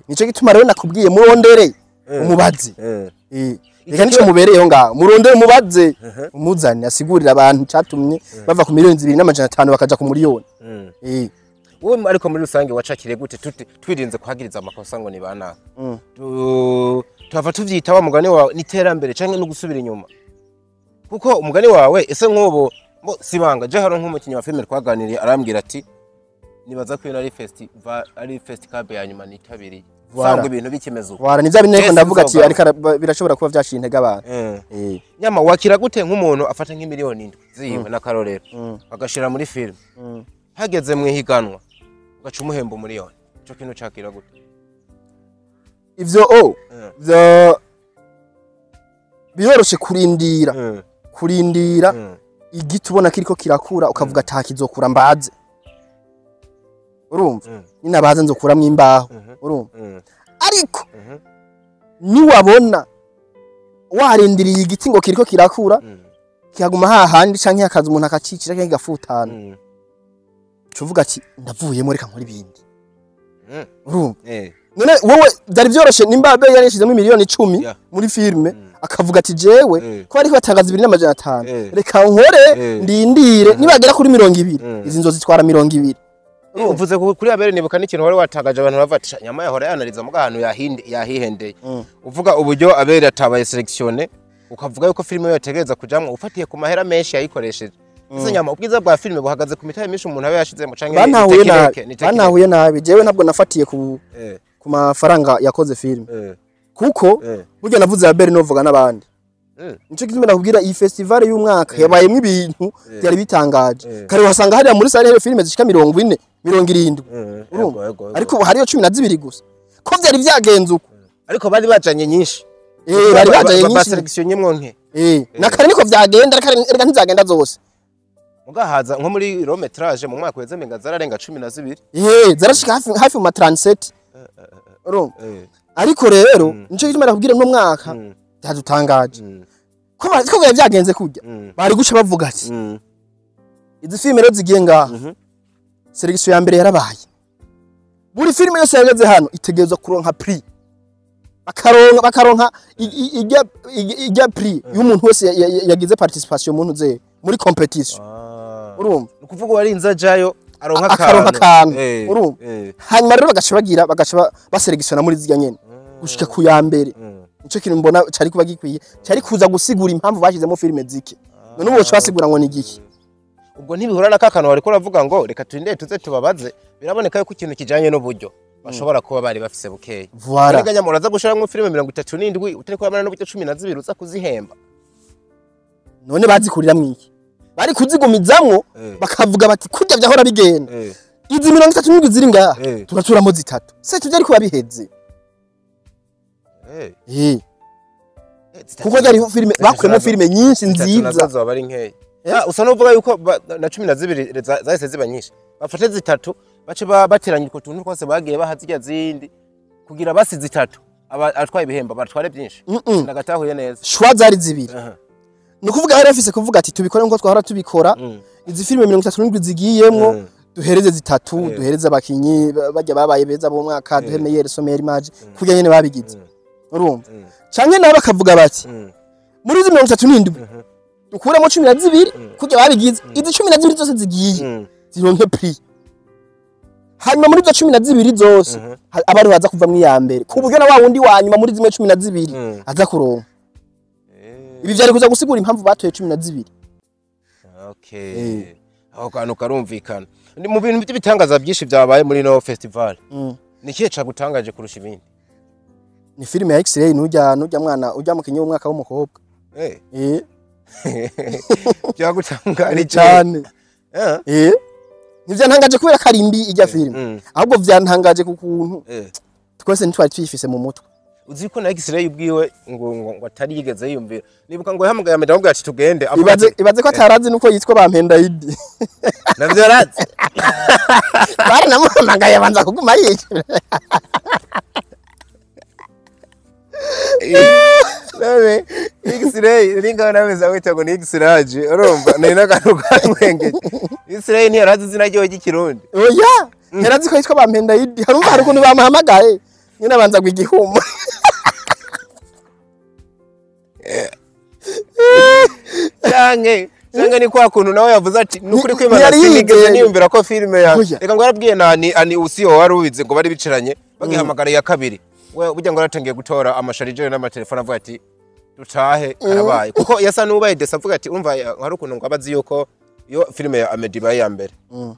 Nico gituma rero nakubwiye murondere umubaze. Reka nico mubereyeho ngaho murondere umubaze umuzane asigurira abantu catumye bava ku miliyoni 2,500 bakaja ku miliyoni.
Wowe ariko muri rusange wacakire gute twirinze kuhagiriza amakosa ngo ni bana? Tuhava tuvyita wa mugani wawe niterambere canke no gusubira inyuma. Kuko umugani wawe ese nkubo sibanga je haro nk'umukinyi wa filime twaganiriye arambwira ati nibaza ko ari festival ari Festicab ya nyuma nitabiriye. Sangwe ibintu bikimeze uko.
Wara nivyo bineko ndavuga ati ariko birashobora kuba vyashiye intege abantu.
Nyama wakira gute nk'umuntu afata nk'imiliyoni 7 ziwe na karorero agashira muri filime. Hageze mu ihiganwa ugaca umuhembo miliyoni. Ico kintu cakira gute?
Ivyo byo biroroshe kurindira. Kurindira igiti ubona kiriko kirakura ukavuga atakizokura mbaze. Urumva? Ninabaze nzokuramwo imbaho. Urumva? Ariko niwabona warindiriye igiti ngo kiriko kirakura kihaguma hahandi canke hakaza umuntu akacicira canke gafutana. Cuvuga ati ndavuyemo reka nkora ibindi. Urumva? None wowe byari byoroshe nimba Abe yarishizemo miliyoni 10 muri filme akavuga ati jewe ko ariko batangaza 2,500 reka nkore ndindire nibagera kuri 20 izi nzo zitwara 20.
Uvuze kuri Abere nibuka n'ikintu wari watagaje abantu bava nyama yahora yanariza mu gahantu yahinde yahihendeye. Uvuga uburyo Abere atabaye sélectionné ukavuga yuko filme yotegereza kujamwo ufatiye ku mahera menshi yayikoresheje. Ese nyama ubwiza bwa filme buhagaze ku mitahe myinshi umuntu abe yashizemo canke
banahuye nabi. Jewe ntabwo nafatiye ku mafaranga yakoze filme. Kuko burya navuze Abere novuga n'abandi. Nico gituma nakubwira iyi festival y'umwaka yabayemwo ibintu byari bitangaje. Kare wasanga hariya muri sale filme zishika 40 70. Urumva? Ariko hariyo 12 gusa. Ko byari byagenze uko.
Ariko bari bajanye nyinshi.
Bari bajanye nyinshi.
Ba selection nke.
Na kare niko byagenda reka ntizagenda zose.
Mugahaza nko muri long metrage mu mwaka weze menga zararenga 12.
Zarashika hafi mu 37. Urumva? Ariko rero nico gituma nakubwira no mwaka byadutangaje. Ko ko byagenze kujya bari guca bavuga ati izi filme rero zigiye ngaha selection ya mbere yarabaye. Buri filme yose yageze hano itegerezwa kuronka prix. Bakaronka ijya prix y'umuntu wese yagize participation mu ntuze muri competition. Urumva?
Ukuvuga warinze ajayo aronka
akantu. Urumva? Hanyuma rero bagaca bagira bagaca baselectiona muri zirya nyene gushika ku ya mbere. Nico kintu mbona cari kuba gikwiye cari kuza gusigura impamvu bashizemo filme zike. None ubu basigura ngo ni giki?
Ubwo ntibihura na kakantu wariko uravuga ngo reka turindire tuze tubabaze. Biraboneka yuko ikintu kijanye n'uburyo bashobora kuba bari bafise bukeya.
Voilà.
Ariko nyamara uraza gushiramwo filime 37 utariko uramara n'uburyo 12 uza kuzihemba.
None bazikuriramwo iki? Bari kuzigumizamwo bakavuga bati kurya vyahora bigenda. Izi 37 ziri ngaha turaturamo zitatu. Se tujya ariko babiheze. Kuko ryari filime bakuyemo filime nyinshi nziza.
Nazo bari nkeya. Usa n'uvuga yuko na 12 zahise ziba nyinshi. Bafate zitatu bace bateranya utwo tuntu twose bagiye baha zirya zindi kugira basi zitatu abatwaye ibihembo batware byinshi. Nagatahuye neza.
Shwa zari zibiri. Ni kuvuga hari afise kuvuga ati tubikore nko twahora tubikora. Izi filime 37 zigiyemwo duhereze zitatu, duhereze abakinyi bajya babaye beza bo mwaka, duhe meilleur son meilleure image kurya nyene babigize. Urumva? Canke nabo bakavuga bati muri izi 37 dukuremo 12 kurya babigize, izi 12 zose zigiye zironke prix. Hanyuma muri izo 12 zose abari baza kuva mu iya mbere ku buryo na wa wundi wa nyuma muri zimwe 12 aza kuronka. Ibi vyari kuza gusigura impamvu batoye 12.
Okay. Aho kantu karumvikana. Ni mu bintu by'ibitangaza byinshi byabaye muri no festival. Ni kihe cagutangaje kurusha ibindi?
Ni filime ya X-ray nujya mwana ujya mu kinyo umwaka w'umukobwa.
Byagutangaje
cyane. Ntivyantangaje kubera karimbi ijya filime. Ahubwo vyantangaje ku kuntu twese ntitwari twifise mu mutwe.
Uzi ko na X-ray ubwiwe ngo atari yigeze yiyumvira. Nibuka ngo yahamagaye Ameda avuga ati tugende.
Ibaze ko atarazi nuko yitwa Bampenda Idi.
Navyo yarazi.
Bari namuhamagaye abanza kuguma yicara.
Nawe X-ray ringa nameza wita ngo ni X-ray urumva nari nakantu kamwenge. X-ray ntiyarazi izina ryiwe ry'ikirundi.
Oya, yarazi ko yitwa Bampenda Idi. Harumva hari ukuntu bamuhamagaye. Nyine abanza gwigihuma.
Canke ni kwa kuntu nawe yavuze ati nukuri kwimana sinigeze niyumvira ko filime ya reka ngo yarabwiye nani ani usiyo wari ubize ngo bari bicaranye bagihamagara ya kabiri. We burya ngo yaratangiye gutora amasharijeri n'amatelefone avuga ati dutahe karabaye. Kuko yasa n'ubaye desa avuga ati umva hari ukuntu ngo abazi yuko iyo filime ya Amedi baye ya mbere.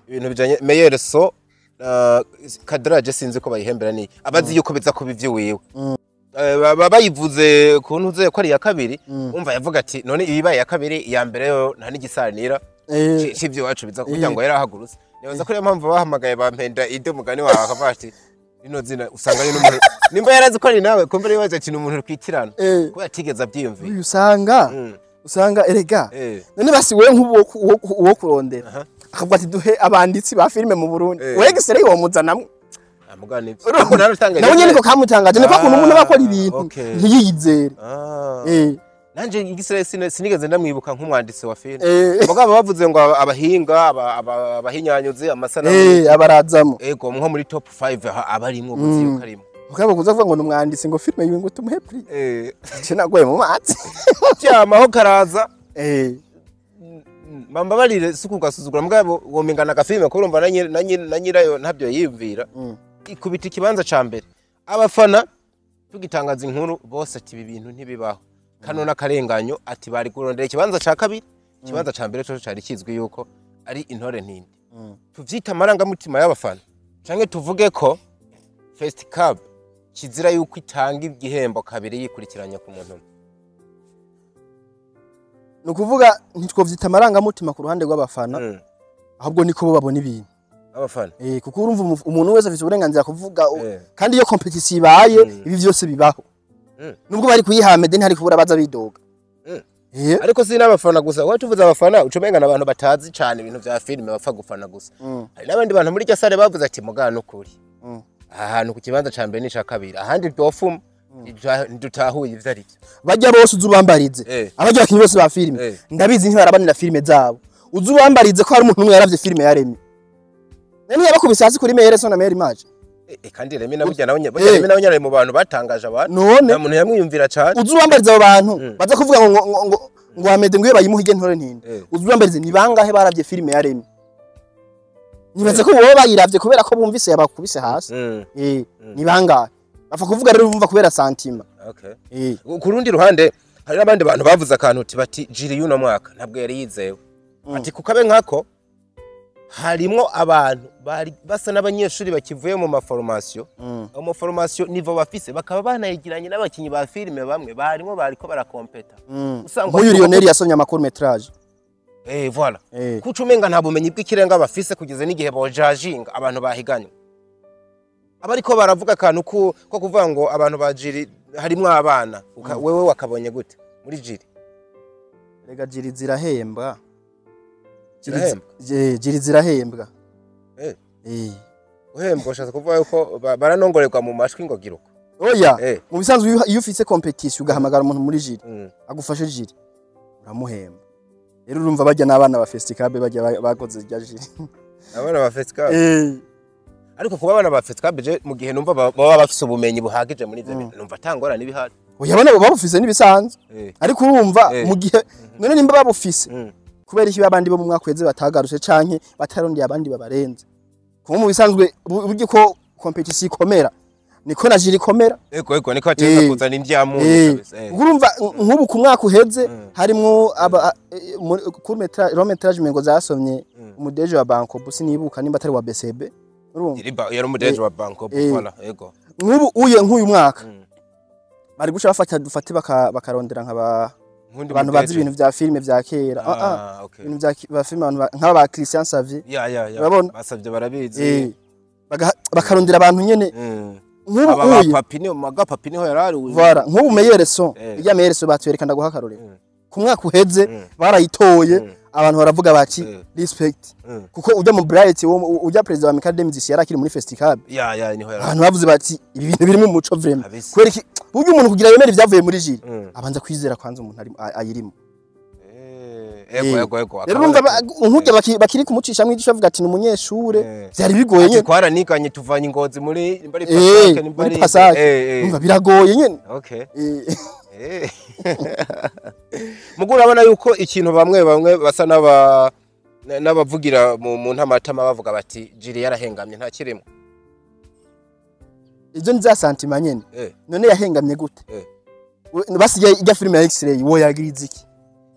Ibintu bijanye meilleur son kadrage sinzi ko bayihembera ni abazi yuko biza kuba ivyo wiwe. Bayivuze kuntu uze ko ari ya kabiri umva yavuga ati none ibibaye ya kabiri ya mbere yo nta n'igisanira c'ivyo wacu biza kugira ngo yarahagurutse. Nibaza ko ariyo mpamvu bahamagaye Bampenda Ide mugani wawe akavuga ati rino zina usanga ari n'umuntu nimba yarazi ko ari nawe kumva ribaza ati n'umuntu rwitirana kuba atigeze abyiyumvira.
Usanga erega none basi wewe nk'uwo uwo kurondera akavuga ati duhe abanditsi ba filime mu Burundi wewe X-ray womuzanamwe. Nawe nyene ko kamutangaje niko kuntu umuntu bakora ibintu ntiyizere.
Nanje X-ray sinigeze ndamwibuka nk'umwanditsi wa filime. Mugabo bavuze ngo abahinga abahinyanyuzi amasanamu
abarazamo.
Ego nko muri top 5 abarimwo buzi yuko arimo.
Mugabo kuza kuvuga ngo numwanditsi ngo filime yiwe ngo tumuhe prix. Ce nagoye mu matsi.
Cyamaho karaza. Bambabarire suku gasuzugura mugabo womengana gafilime ko urumva na nyirayo ntabyo yiyumvira. Ikubita ikibanza ca mbere. Abafana tugitangaza inkuru bose ati ibi bintu ntibibaho. Kano n'akarenganyo ati bari kurondera ikibanza ca kabiri, ikibanza ca mbere cyo cari kizwi yuko ari intore ntindi. Tuvyita amarangamutima y'abafana canke tuvuge ko Fest Cup kizira yuko itanga igihembo kabiri yikurikiranya ku muntu.
Nukuvuga ntitwovyita amarangamutima ku ruhande rw'abafana ahubwo niko bo babona ibintu.
Abafana
kuko urumva umuntu wese afite uburenganzira kuvuga kandi iyo competition ibaye ibi vyose bibaho. Nubwo bari kuyihamede ntari kubura baza bidoga.
Ariko si n'abafana gusa, wowe tuvuze abafana ucumenga n'abantu batazi cyane ibintu vya filime bapfa gufana gusa. Hari n'abandi bantu muri iryo sare bavuze ati mugana ukuri. Aha hantu ku kibanza ca mbere n'ica kabiri, ahandi byofuma ndutahuye ivyo ari byo.
Bajya bose uzubambarize. Abajya bakinyi bose ba filime. Ndabizi ntibarabanira filime zabo. Uzubambarize ko hari umuntu umwe yaravye filime yaremye. Nani yabakubise hasi kuri meilleur son na meilleure image.
Kandi Remy na burya nawe Remy nawe nyari mu bantu batangaje abantu. Nta muntu yamwiyumvira cyane.
Uzubambarize abo bantu baza kuvuga ngo ngo ngo Amede ngwe bayimuhige ntore ntinde. Uzubambarize ni bangahe baravye filime yaremye. Nibaze ko wowe bayiravye kubera ko bumvise yabakubise hasi. Ni bangahe? Bapfa kuvuga rero bumva kubera santima.
Okay. Ku rundi ruhande hari n'abandi bantu bavuze akantu uti bati jiri y'uno mwaka ntabwo yari yizewe. Ati kukabe nkako harimwo abantu bari basa n'abanyeshuri bakivuye mu ma formation, mu formation niveau bafise bakaba banayigiranye n'abakinyi ba filime bamwe barimo bariko barakompeta. Usanga
Nk'uyu Lionel yasomye ama court métrage.
Eh, voilà. Kuca umenga nta bumenyi bw'ikirenga bafise kugeza n'igihe bojajinga abantu bahiganywe. Abariko baravuga akantu ko kuvuga ngo abantu ba jury harimwo abana, wewe wakabonye gute muri jury?
Rega jury zirahembwa.
Zirahembwa?
Jury zirahembwa.
Uhembwa ushatse kuvuga yuko baranongorerwa mu mashwi ngo giruka?
Oya, mu bisanzwe iyo ufise competition ugahamagara umuntu muri jury agufashe jury, uramuhemba. Rero urumva bajya n'abana ba Festicab, bajya bakoze irya jury.
Abana ba Festicab? Ariko kuba abana ba Festicab, je mu gihe numva baba bafise ubumenyi buhagije muri ivyo bintu, numva atangorane n'ibihari.
Oya, bana babufise n'ibisanzwe. Ariko urumva mu gihe none nimba babufise, kubera iki abandi bo mu mwaka uheze batagarutse canke batarondeye abandi babarenze? Kuko mu bisanzwe buryo ko competition ikomera niko na jury ikomera.
Ego, niko ateza kuzana indyamuntu kabisa.
Urumva nk'ubu ku mwaka uheze harimwo aba court métrage, long métrage mengo zasomye umudeje wa Banco, sinibuka nimba atari wa BCB, urumva?
Iriba yari umudeje wa Banco. Voilà, ego.
Nk'ubu uye nk'uyu mwaka bari guca bafata, dufate bakarondera nk'aba
Nkundi
abantu bazi
mudeje.
ibintu vya filime vya kera.
Ah, okay.
Ibintu vya ba filime, abantu nk'aba ba Christian Xavier.
Ya.
Urabona?
Basavye barabizi.
Bakarondera abantu nyene nk'ubu
Aba ba
uye
papi ni maga papi niho yarari.
Voilà, nk'ubu meilleur son, irya meilleur son batwereka, ndaguha akarorero, ku mwaka uheze barayitoye, abantu baravuga bati respect, kuko ujya mu Bright ujya president wa Amicale des Musiciens yari akiri muri Festicab.
Ya, niho yarari.
Abantu bavuze bati ibi bintu birimo umuco vraiment.
Kabisa.
Kubera iki? Burya umuntu kugira yemere ibyavuye muri jury abanza kwizera kwanza umuntu ayirimo.
Ego, ego.
Rero urumva nk'urya bakiri kumucishamwo ijisho bavuga ati ni umunyeshure, vyari bigoye
Ati
nyene.
Twaraniganye tuvanye ingozi muri nimba ari Pasake, nimba
muri
ari
Pasake. Urumva biragoye nyene.
Mugu urabona yuko ikintu bamwe bamwe basa n'abavugira mu ntamatama bavuga bati jury yarahengamye, nta kirimo.
Ivyo ni za sentiment nyene. None yahengamye gute? Basigaye irya filime ya X-ray wo yagiriza iki?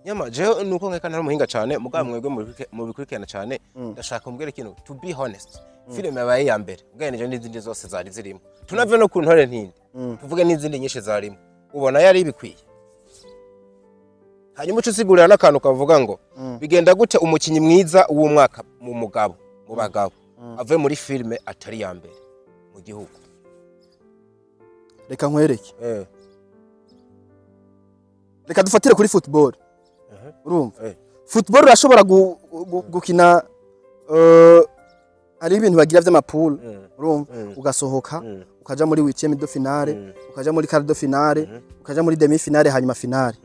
Nyama jewe nuko nkeka ntari umuhinga cane, mugabo mwebwe mubikurikirana cane, ndashaka umbwire ikintu, to be honest, filime yabaye iya mbere ugereranije n'izindi zose zari zirimo, tunave no ku ntore ntindi, tuvuge n'izindi nyinshi zarimo, ubona yari ibikwiye? Hanyuma uca usigurira n'akantu kavuga ngo bigenda gute umukinyi mwiza w'umwaka mu mugabo, mu bagabo, avuye muri filime atari iya mbere mu gihugu?
Reka nkwereke. Reka dufatire kuri football, urumva? Football urashobora gukina, hari ibintu bagira vy'ama poule, urumva? Ugasohoka, ukaja muri huitième de finale, ukaja muri quart de finale, ukaja muri demi finale, hanyuma finale,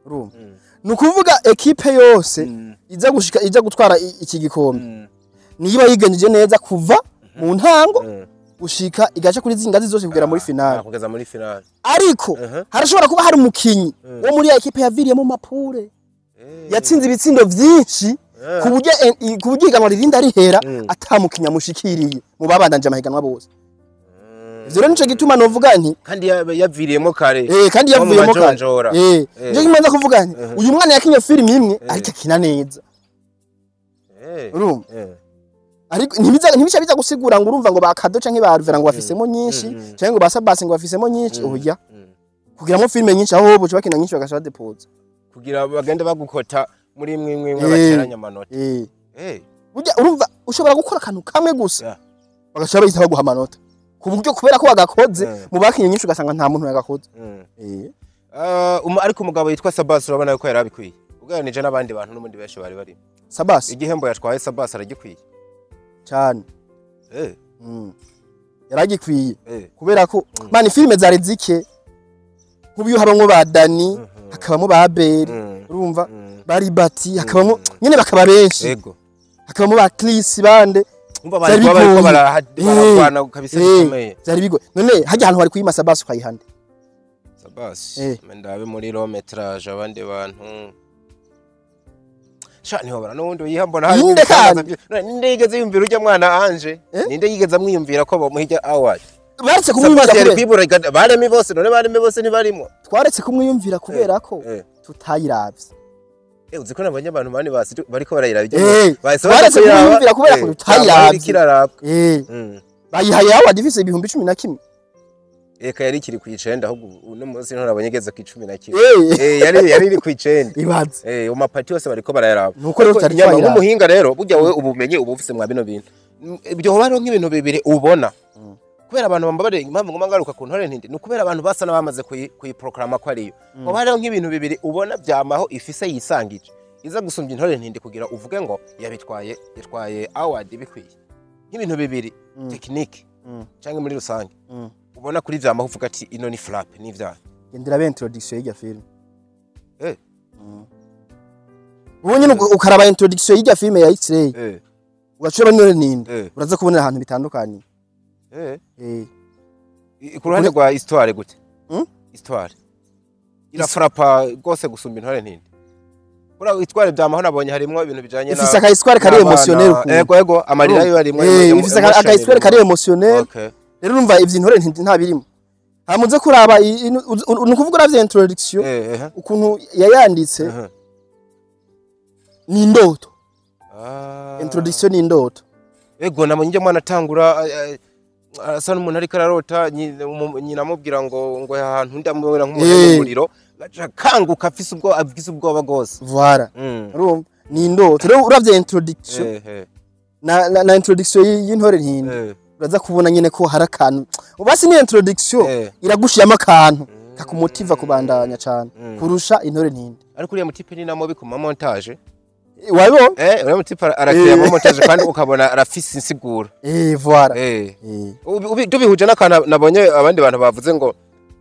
urumva? Ni ukuvuga ekipe yose iza gushika iza gutwara iki gikombe niba yigenjeje neza kuva mu ntango gushika igaca kuri zingazi zose kugera muri finale.
Ah, kugeza muri finale.
Ariko harashobora kuba hari umukinyi wo muri ya ekipe yaviriyemo ma poule yatsinze ibitsindo vyinshi ku buryo ihiganwa ririnda rihera ata mukinyi amushikiriye mu babandanje amahiganwa bose. Ivyo rero nico gituma novuga nti
Kandi yaviriyemo kare.
Kandi
Nko mu
yavuyemo kare.
majonjora.
Nico gituma nza kuvuga nti uyu mwana yakinye filime imwe ariko akina neza, urumva? Ariko ntibica biza gusigura ngo urumva ngo ba Kado canke ba Ruvera ngo bafisemo nyinshi, canke ngo ba Sabasi ngo bafisemo nyinshi. Oya, kugiramo filime nyinshi aho boca bakina nyinshi bagaca badepoza.
Kugira bagende bagukota muri imwe imwe imwe bateranya amanota.
Burya urumva ushobora gukora akantu kamwe gusa bagaca bahita baguha amanota ku buryo kubera ko wagakoze mu bakinye nyinshi ugasanga nta muntu yagakoze.
Ariko umugabo yitwa Sabasi urabona yuko yari abikwiye ugereranije n'abandi bantu n'ubundi benshi bari barimo?
Sabasi?
Igihembo yatwaye Sabasi aragikwiye?
Cyane. Yaragikwiye kubera ko man filime zari zike. Nk'ubu iyo habamwo ba Dani, hakabamo ba Beri, urumva, bari bati hakabamo nyene bakaba benshi, hakabamo ba Chris bande.
Umva
Vyari
bari kuba bariko
bigoye.
bararwana kabisa bikomeye.
Vyari bigoye. None hajya ahantu wari kuyima Sabasi ukayihande?
Sabasi? Ndabe muri long métrage abandi bantu sha ntihobora n'ubundi uyiha mbona hari
Ninde
ibitangaza
kandi?
None ninde yigeze yumvira ujya mwana Anje? Ninde yigeze amwiyumvira ko bamuha ijya award?
Baretse kumwiyumvira
Sabasi yari
kubera
kwibura baremi bose, none baremi bose ntibarimo.
Twaretse kumwiyumvira kubera ko tutayiravye.
Uzi ko nabonye abantu bane basi bariko barayiraba ibyo bahise
twaretse kuyumvira kubera ko tutayiravye.
Kirarabwa.
Bayihaye award ifise 11,000.
Eka yari ikiri ku 9, ahubwo uno munsi ntorabonye igeze ku 11.
Eh.
Yari iri ku 9.
Ibaze.
Amapati yose bariko barayaraba.
Nuko rero
Ariko
tutari
nyama,
twayiraba.
nk'umuhinga rero, burya wowe ubumenyi uba ufise mwa bino bintu. Ibyo hoba hariho nk'ibintu bibiri ubona, kubera abantu bambabare, impamvu ngoma ngaruka ku Ntore Ntindi ni ukubera abantu basa n'abamaze kuyiproklama ko ariyo. Hoba hariho nk'ibintu bibiri ubona vyamaho ifise yisangije iza gusumbya Intore Ntindi, kugira uvuge ngo yabitwaye, yatwaye award bikwiye, nk'ibintu bibiri technique canke muri rusange ubona kuri vyamaho uvuga ati ino ni frappe n'ivyaha?
Gendera be introduction y'irya film. Ubu nyine ukaraba introduction y'irya film ya X-Ray, ugacura none ninde, uraza kubonera ahantu bitandukanye.
Ku ruhande rwa histoire gute?
Mm?
Histoire irafrapa rwose gusumba Intore Ntindi. Buriya histoire vyamaho nabonye harimwo ibintu bijanye
Ifise aka histoire kari
n'abana.
émotionnel ukuntu.
Ego, amarira yo arimwo.
Ifise aka histoire kari émotionnel. Rero urumva ivyo Intore Ntindi nta birimo. Hamuze kuraba ni ukuvuga uravye introduction ukuntu yayanditse, ni indoto. Introduction ni indoto.
Ego, nabonye njye mwana atangura asa n'umuntu ariko ararota, nyina amubwira ngo ahantu ndamubona nk'umuntu mu muriro, gaca kanguka afise ubwoba bwose.
Voilà. Urumva ni indoto. Rero uravye introduction na introduction y'Intore Ntindi, uraza kubona nyene ko hari akantu basi ni introduction iragushiyamo akantu kakumotiva kubandanya cane kurusha Intore Ntindi.
Ariko uriya mutipe ni namo bikuma montage.
Wabibonye?
Uriya mutipe arakira ama montage kandi ukabona arafise insiguro.
Voilà.
Tubihuje n'akantu nabonye abandi bantu bavuze ngo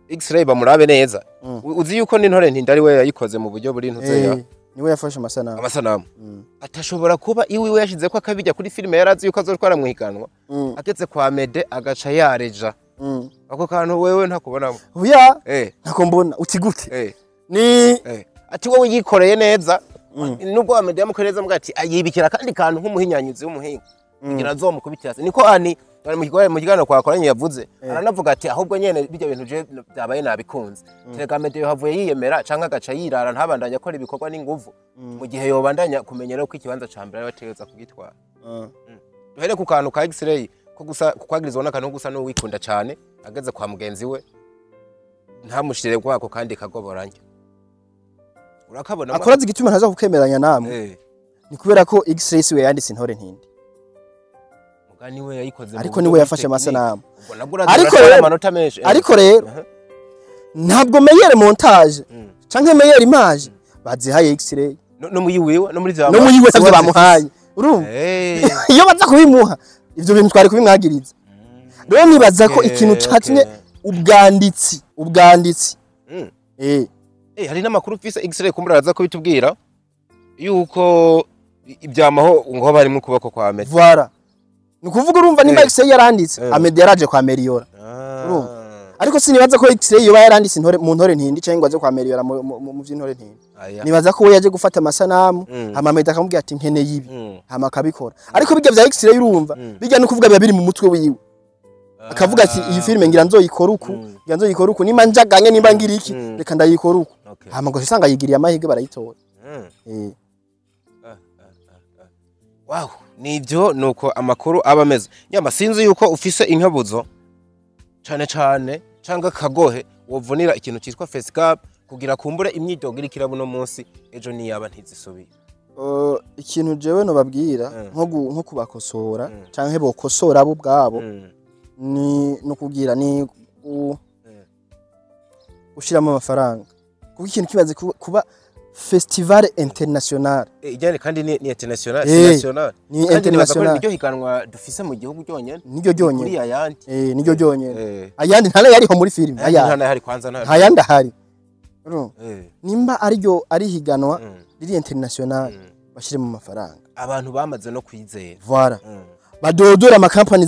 X-ray bamurabe neza. Uzi yuko n'Intore Ntindi ari we yayikoze mu buryo buri ntuzeya
Niwe yafashe amasanamu.
Amasanamu. Atashobora kuba iwiwe yashize ko akabijya kuri filime, yarazi yuko azotwara mu higanwa, ageze kwa Mede agaca yareja. Ako kantu wewe ntakubonamo?
Oya. Ntako mbona. Uti gute? Ni
Ati wowe yikoreye neza, nubwo wa Mede yamukoreye neza, muga ati ayibikira kandi kantu nk'umuhinyanyuzi w'umuhinga kugira azomukubitira hasi. Niko ani bari mu kiganiro twakoranye yavuze, aranavuga ati ahubwo nyene bijya bintu je byabaye nabikunze, terega Mede yohavuye yiyemera canke agaca yirara ntabandanye akora ibikorwa n'inguvu, mu gihe yobandanya kumenya rero ko ikibanza ca mbere ari bategereza kugitwara. Duhere ku kantu ka X-ray ko gusa kukwagirizwa n'akantu ko gusa n'uwikunda cane, ageze kwa mugenzi we ntamushire kwako kandi kagoboranya, urakabona?
Akoraza igituma ntaza kukemeranya namwe, ni kubera ko X-ray siwe yanditse Intore Ntindi.
Muga niwe yayikoze mu
Ariko
buryo
niwe
buri
yafashe
technique.
amasanamu.
Ubwo nabwo uraza
Ariko
uratwara amanota menshi.
Ariko rero ntabwo meilleure montage canke meilleure image bazihaye X-ray.
No muri wiwe, no muri vya
No muri we savyo bamuhaye, urumva? Iyo baza kubimuha ivyo bintu twari kubimwagiriza. Rero nibaza ko ikintu catumye ubwanditsi
Hari n'amakuru mfise X-ray kumbura araza kubitubwira yuko ibyamaho ngo bari mu kuboko kwa Mede.
Voilà, ni ukuvuga urumva nimba X-ray yaranditse, Amede yaraje kwa Meliora. Urumva? Ariko sinibaza ko X-ray yoba yaranditse intore mu Ntore Ntindi cyangwa ngo aze kwa Meliora mu vy'Intore Ntindi.
Aya.
Nibaza ko we yaje gufata amasanamu, hama Amede akamubwira ati nkeneye ibi, hama akabikora. Ariko bijya vya X-ray, urumva, bijya no kuvuga biba biri mu mutwe wiwe, akavuga ati iyi filime ngira nzoyikora uku, ngira nzoyikora uku, nimba njaganye, nimba ngira iki, reka ndayikora uku. Hama ngo usanga yigiriye amahirwe barayitora.
Wow, nibyo, nuko amakuru aba ameze. Nyama sinzi yuko ufise inkabuzo cane cane canga kagohe wovunira ikintu cyitwa Fescap kugira kumbure imyidogo iri kirabo no munsi ejo niyaba ntizisubiye.
Ikintu jewe nobabwira, nko kubakosora canke bokosora bo ubwabo, ni no kugira ni gushiramo amafaranga, kuko ikintu kimaze kuba festival international.
Ijyane kandi ni international, national.
Ni
Kandi nibaza ko
international.
niryo higanwa dufise mu gihugu ryonyene.
Niryo ryonyene.
Kuri ayandi.
Niryo ryonyene. Ayandi nta yariho muri filime.
Ayandi
aya
nta hari kwanza nta.
Nta yandi ahari. Urumva? Nimba ariryo ari higanwa riri international, bashiremo amafaranga.
Abantu bamaze no kwizera.
Voilà. Badodora amakampani,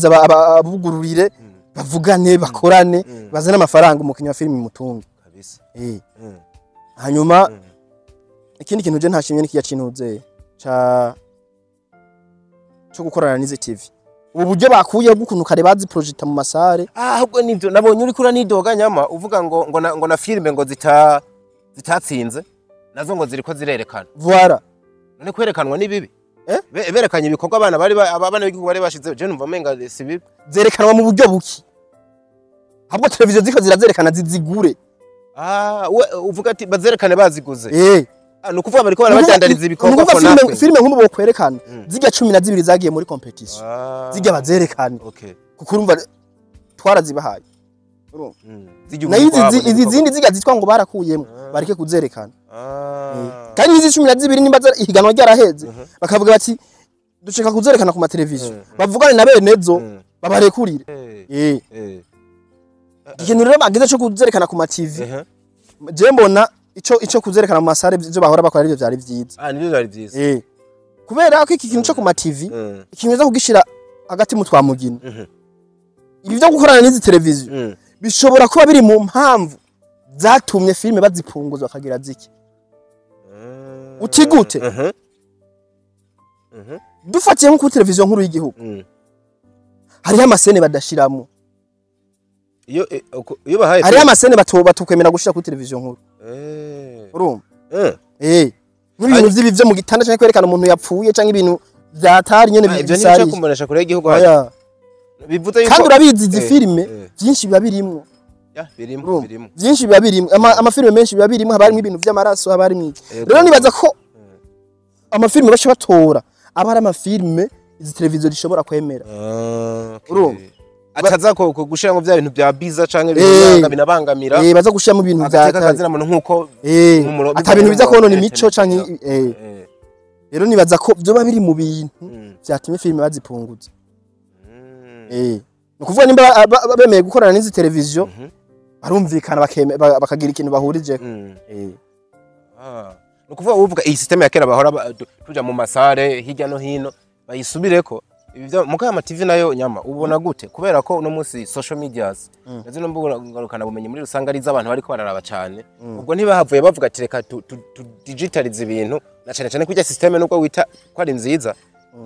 abugururire, bavugane, bakorane, bazane amafaranga, umukinnyi wa filime mutunge.
Kabisa.
Hanyuma ikindi kintu je ntashimye ni kiya kintuze ca cyo gukorana n'izi TV, ubu buryo bakuye bw'ukuntu kare bazi projecta mu masare.
Ah, ahubwo nivyo nabonye uriko uranidoga nyama, uvuga ngo na filime ngo zitatsinze. Nazo ngo ziriko zirerekana.
Voilà.
None kwerekanwa ni bibi? Berekanye ibikorwa abana bari abana b'igihugu bari bashize, je numva menga si bibi.
Zerekanwa mu buryo buki? Ahubwo televiziyo ziko zirazerekana zizigure.
Ah, we uvuga ati bazerekane baziguze. Ah, nukuvuga bariko
Nukuvuga
barabadandariza ibikorwa
nukuvuga
for
filime
nothing.
Filime nk'ubu bokwerekana zirya 12 zagiye muri competition.
Ah.
Zirya bazerekane. Kuko urumva twarazibahaye. Urumva?
Zirya
Nayo
ubu kwabo
izi
n'ibikorwa.
zindi zirya zitwa ngo barakuyemo, bareke kuzerekana. Kandi izi 12 nimba ihiganwa ryaraheze, bakavuga bati dushaka kuzerekana ku mateleviziyo, bavugane na benezo babarekurire. Ikintu rero bageze cyo kuzerekana ku ma TV, je mbona ico kuzerekana mu masare byo bahora bakora arivyo vyari vyiza.
Ah, nivyo byari vyiza.
Kubera ko iki kintu cyo ku ma TV, ikintu uza kugishira hagati mu twamugina, ibi byo gukorana n'izi televiziyo bishobora kuba biri mu mpamvu zatumye filime bazipunguza bakagira ziki. Uti gute? Dufatiye nko kuri televiziyo nkuru y'igihugu, hariho ama scènes badashiramo.
Iyo iyo bahaye
Hariho ama scènes batukwemera gushira kuri televiziyo nkuru. Urumva? Nk'ibintu vy'ibi vyo mu gitanda canke kwerekana umuntu yapfuye canke ibintu vyatari nyene
Ah, ivyo ntibica
bisarije.
kumbonesha kure y'igihugu hajya.
Oya.
Bivuze yuko
Kandi urabizi izi filime byinshi biba birimwo.
Ya, birimo.
Urumva?
Birimo.
Byinshi biba birimwo, amafilime menshi biba birimwo, haba harimwo ibintu vy'amaraso, haba harimwo iki. Rero nibaza ko amafilime baca batora aba ari amafilime izi televiziyo zishobora kwemera.
Ah, okay.
Urumva?
Ataza ko gushiramo bya bintu bya biza canke binabangamira
Baza gushiramo ibintu vya
agateka kazina muntu nkuko
ata bintu biza konona imico canke. Rero nibaza ko vyoba biri mu bintu vyatumye filime bazipunguza. Ni ukuvuga nimba bemeye gukorana n'izi televiziyo, barumvikana bakagira ikintu bahurijeko.
Ah. Ni ukuvuga uvuga iyi system ya kera bahora tuja mu masare hirya no hino bayisubireko. Ibi byo muka ama TV nayo nyama ubona gute? Kubera ko uno munsi social medias na zino mbuga ngarukana bumenyi muri rusange ari z'abantu bariko bararaba cyane, ubwo ntibahavuye bavuga ati reka tu digitalize ibintu, na cyane cyane kurya system nubwo wita ko ari nziza,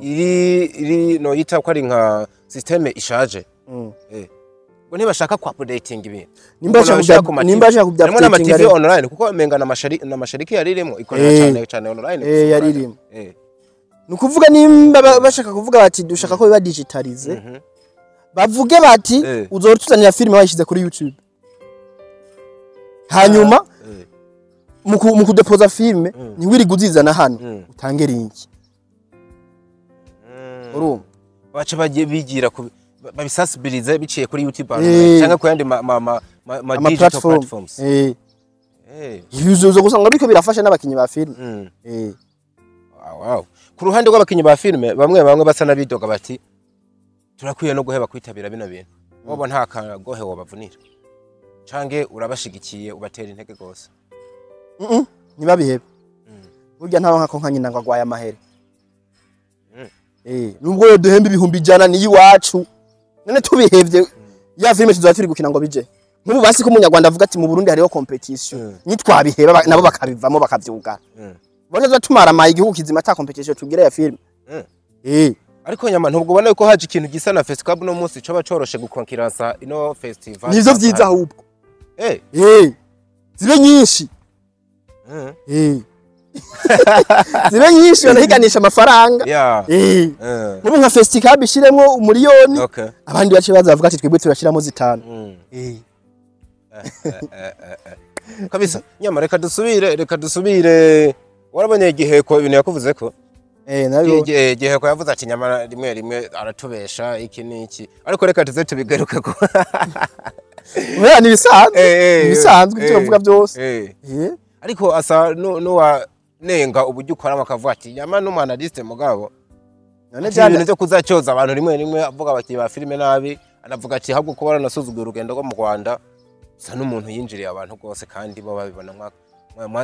iri no yita ko ari nka system ishaje. Ubwo ntibashaka ku updating ibintu.
Nimba
Ubwo
bashaka
nabishaka ku ma
nimba
TV.
bashaka kubya
Harimo n'ama
updating
TV online, kuko menga na mashariki yaririmo ikorera cyane cyane online.
Yaririmo. Ni ukuvuga nimba bashaka kuvuga bati dushaka ko biba digitalize, bavuge bati uzora tuzanira filime wayishyize kuri YouTube, hanyuma mu kudepoza filime ntiwirige uzizana hano, utange link. Urumva?
Baca bagiye bigira ku babisasibirize biciye kuri YouTube cyangwa ku yandi ma
ama
digital
platform.
platforms.
Ibi uzoza gusanga biriko birafasha n'abakinyi ba filime.
Wow. Ku ruhande rw'abakinyi ba filime, bamwe bamwe basa n'abidoga bati turakwiye no guheba kwitabira bino bintu. Bobo nta kagohe wobavunira canke urabashigikiye, ubatera intege gose?
Ntibabihebe. Burya ntawe nkako nka nyina ngo agwaye amahere. Nubwo yo duhemba 100,000 ni iwacu, none tubihevye ya filime tuzaba turi gukina ngo bije? Nk'ubu basi ko umunyarwanda avuga ati mu Burundi hariho competition, nitwabiheba nabo bakabivamo bakavyugara, baza tumaramaye igihugu kizima ata competition tugira ya filime.
Ariko nyama ntubwo ubona yuko haje ikintu gisa na festival no munsi coba coroshe gukonkiransa ino festival?
Nivyo vyiza ahubwo. Zibe nyinshi. Zibe nyinshi banahiganisha amafaranga. Nk'ubu nka festival ishiremwo 1 miliyoni, abandi bace baza bavuga ati twebwe turashiramo 5.
Kabisa nyama, reka dusubire. Warabonye Igiheko ibintu yakuvuze ko?
Nabibonye.
Giheko yavuze ati nyamara rimwe rimwe aratubesha iki n'iki, ariko reka tuze tubigaruke ko.
Oya, ni ibisanzwe. Ni ibisanzwe ibyo bavuga byose.
Ariko asa nuwa nenga uburyo ukoramo, akavuga ati nyama n'umu analyste mugabo
None
ati ibintu
byana
byo kuzacyoza abantu rimwe rimwe avuga abakinnyi ba filime nabi, anavuga ati ahubwo kuba waranasuzuguye urugendo rwo mu Rwanda, usa n'umuntu yinjiriye abantu rwose kandi bo babibona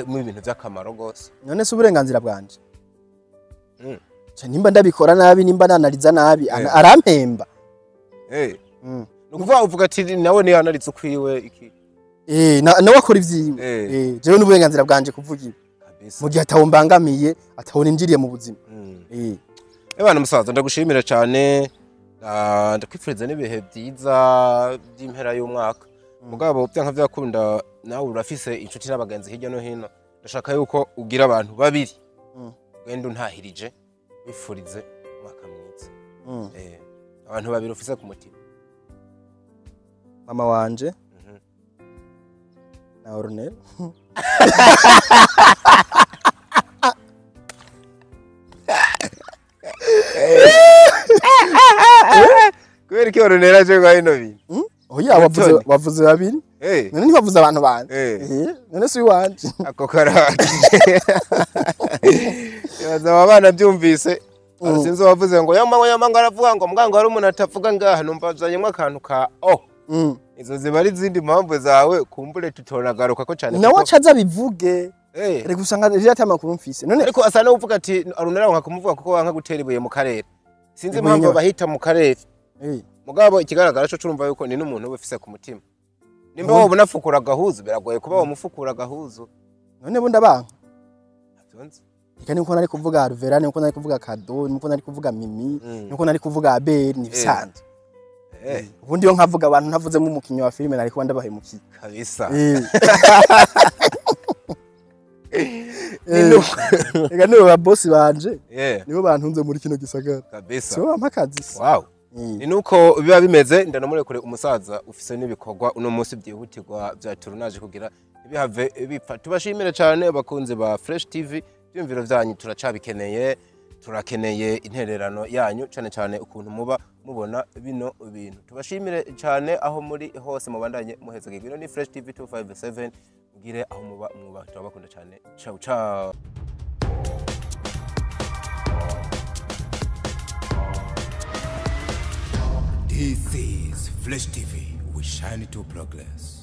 mu ibintu by'akamaro rwose.
None se uburenganzira bwanje? Ca nimba ndabikora nabi, nimba nanariza nabi, arampemba.
Ni ukuvuga uvuga ati nawe niyo analize ukwiwe iki.
Nawe akora ivyiwe. Jewe n'uburenganzira bwanje kuvuga ibi.
Kabisa.
Mu gihe atawombangamiye, atawuninjiriye mu buzima.
Ebana musaza, ndagushimira cyane. Ah, ndakwifuriza n'ibihe byiza by'impera y'umwaka. Mugabo byanka byakunda nawe urafise inshuti n'abagenzi hirya no hino. Ndashaka yuko ugira abantu babiri ugenda untahirije wifurize umwaka mwiza. Abantu babiri ufise ku mutima.
Mama wanje na Ornel.
Kubera iki Ornel aje kwa ino bintu?
Oya, wavuze babiri. None ntibavuze abantu banje. None si wanje.
Ako karabakije. Yaza abana byumvise. Sinzi wavuze ngo yamanga aravuga ngo muganga hari umuntu atavuga ngaha, numva azanyemwe akantu ka oh. Izo ziba ari izindi mpamvu zawe kumbure tutoragaruka ko cyane.
Nawe acaza bivuge. Reka usanga rero ata makuru mfise. None
ariko asa no uvuga ati Arunera nka kumuvuga kuko wanka gutera ibuye mu karere. Sinzi impamvu bahita mu karere. Mugabo ikigaragara cyo curumva yuko ni n'umuntu ubifise ku mutima. Nimba wowe unafukura agahuzu biragoye kuba wamufukura agahuzu.
None bundi abanka. Reka niko nari kuvuga Alvera, niko nari kuvuga Kado, niko nari kuvuga Mimi, niko nari kuvuga Abel, ni bisanzwe. Ubundi yo nkavuga abantu ntavuzemo umukinyi wa filime nari kuba ndabahemukiye.
Kabisa.
Reka nibo ba boss banje. Nibo bantunze muri kino gisagara.
Kabisa.
So bampakazi.
Wow. Ni nuko biba bimeze. Ndanamurekure umusaza ufise n'ibikorwa uno munsi byihutirwa bya tournage kugira ibihave bipfa. Tubashimire cyane abakunzi ba Fresh TV, ibyumviro byanyu turacabikeneye, turakeneye intererano yanyu cyane cyane ukuntu muba mubona bino bintu. Tubashimire cyane aho muri hose mubandanye muhezagirwa. Ino ni Fresh TV 257, mugire aho muba mwubaha, turabakunda cyane. Ciao ciao.
This is Fresh TV. We shine to progress.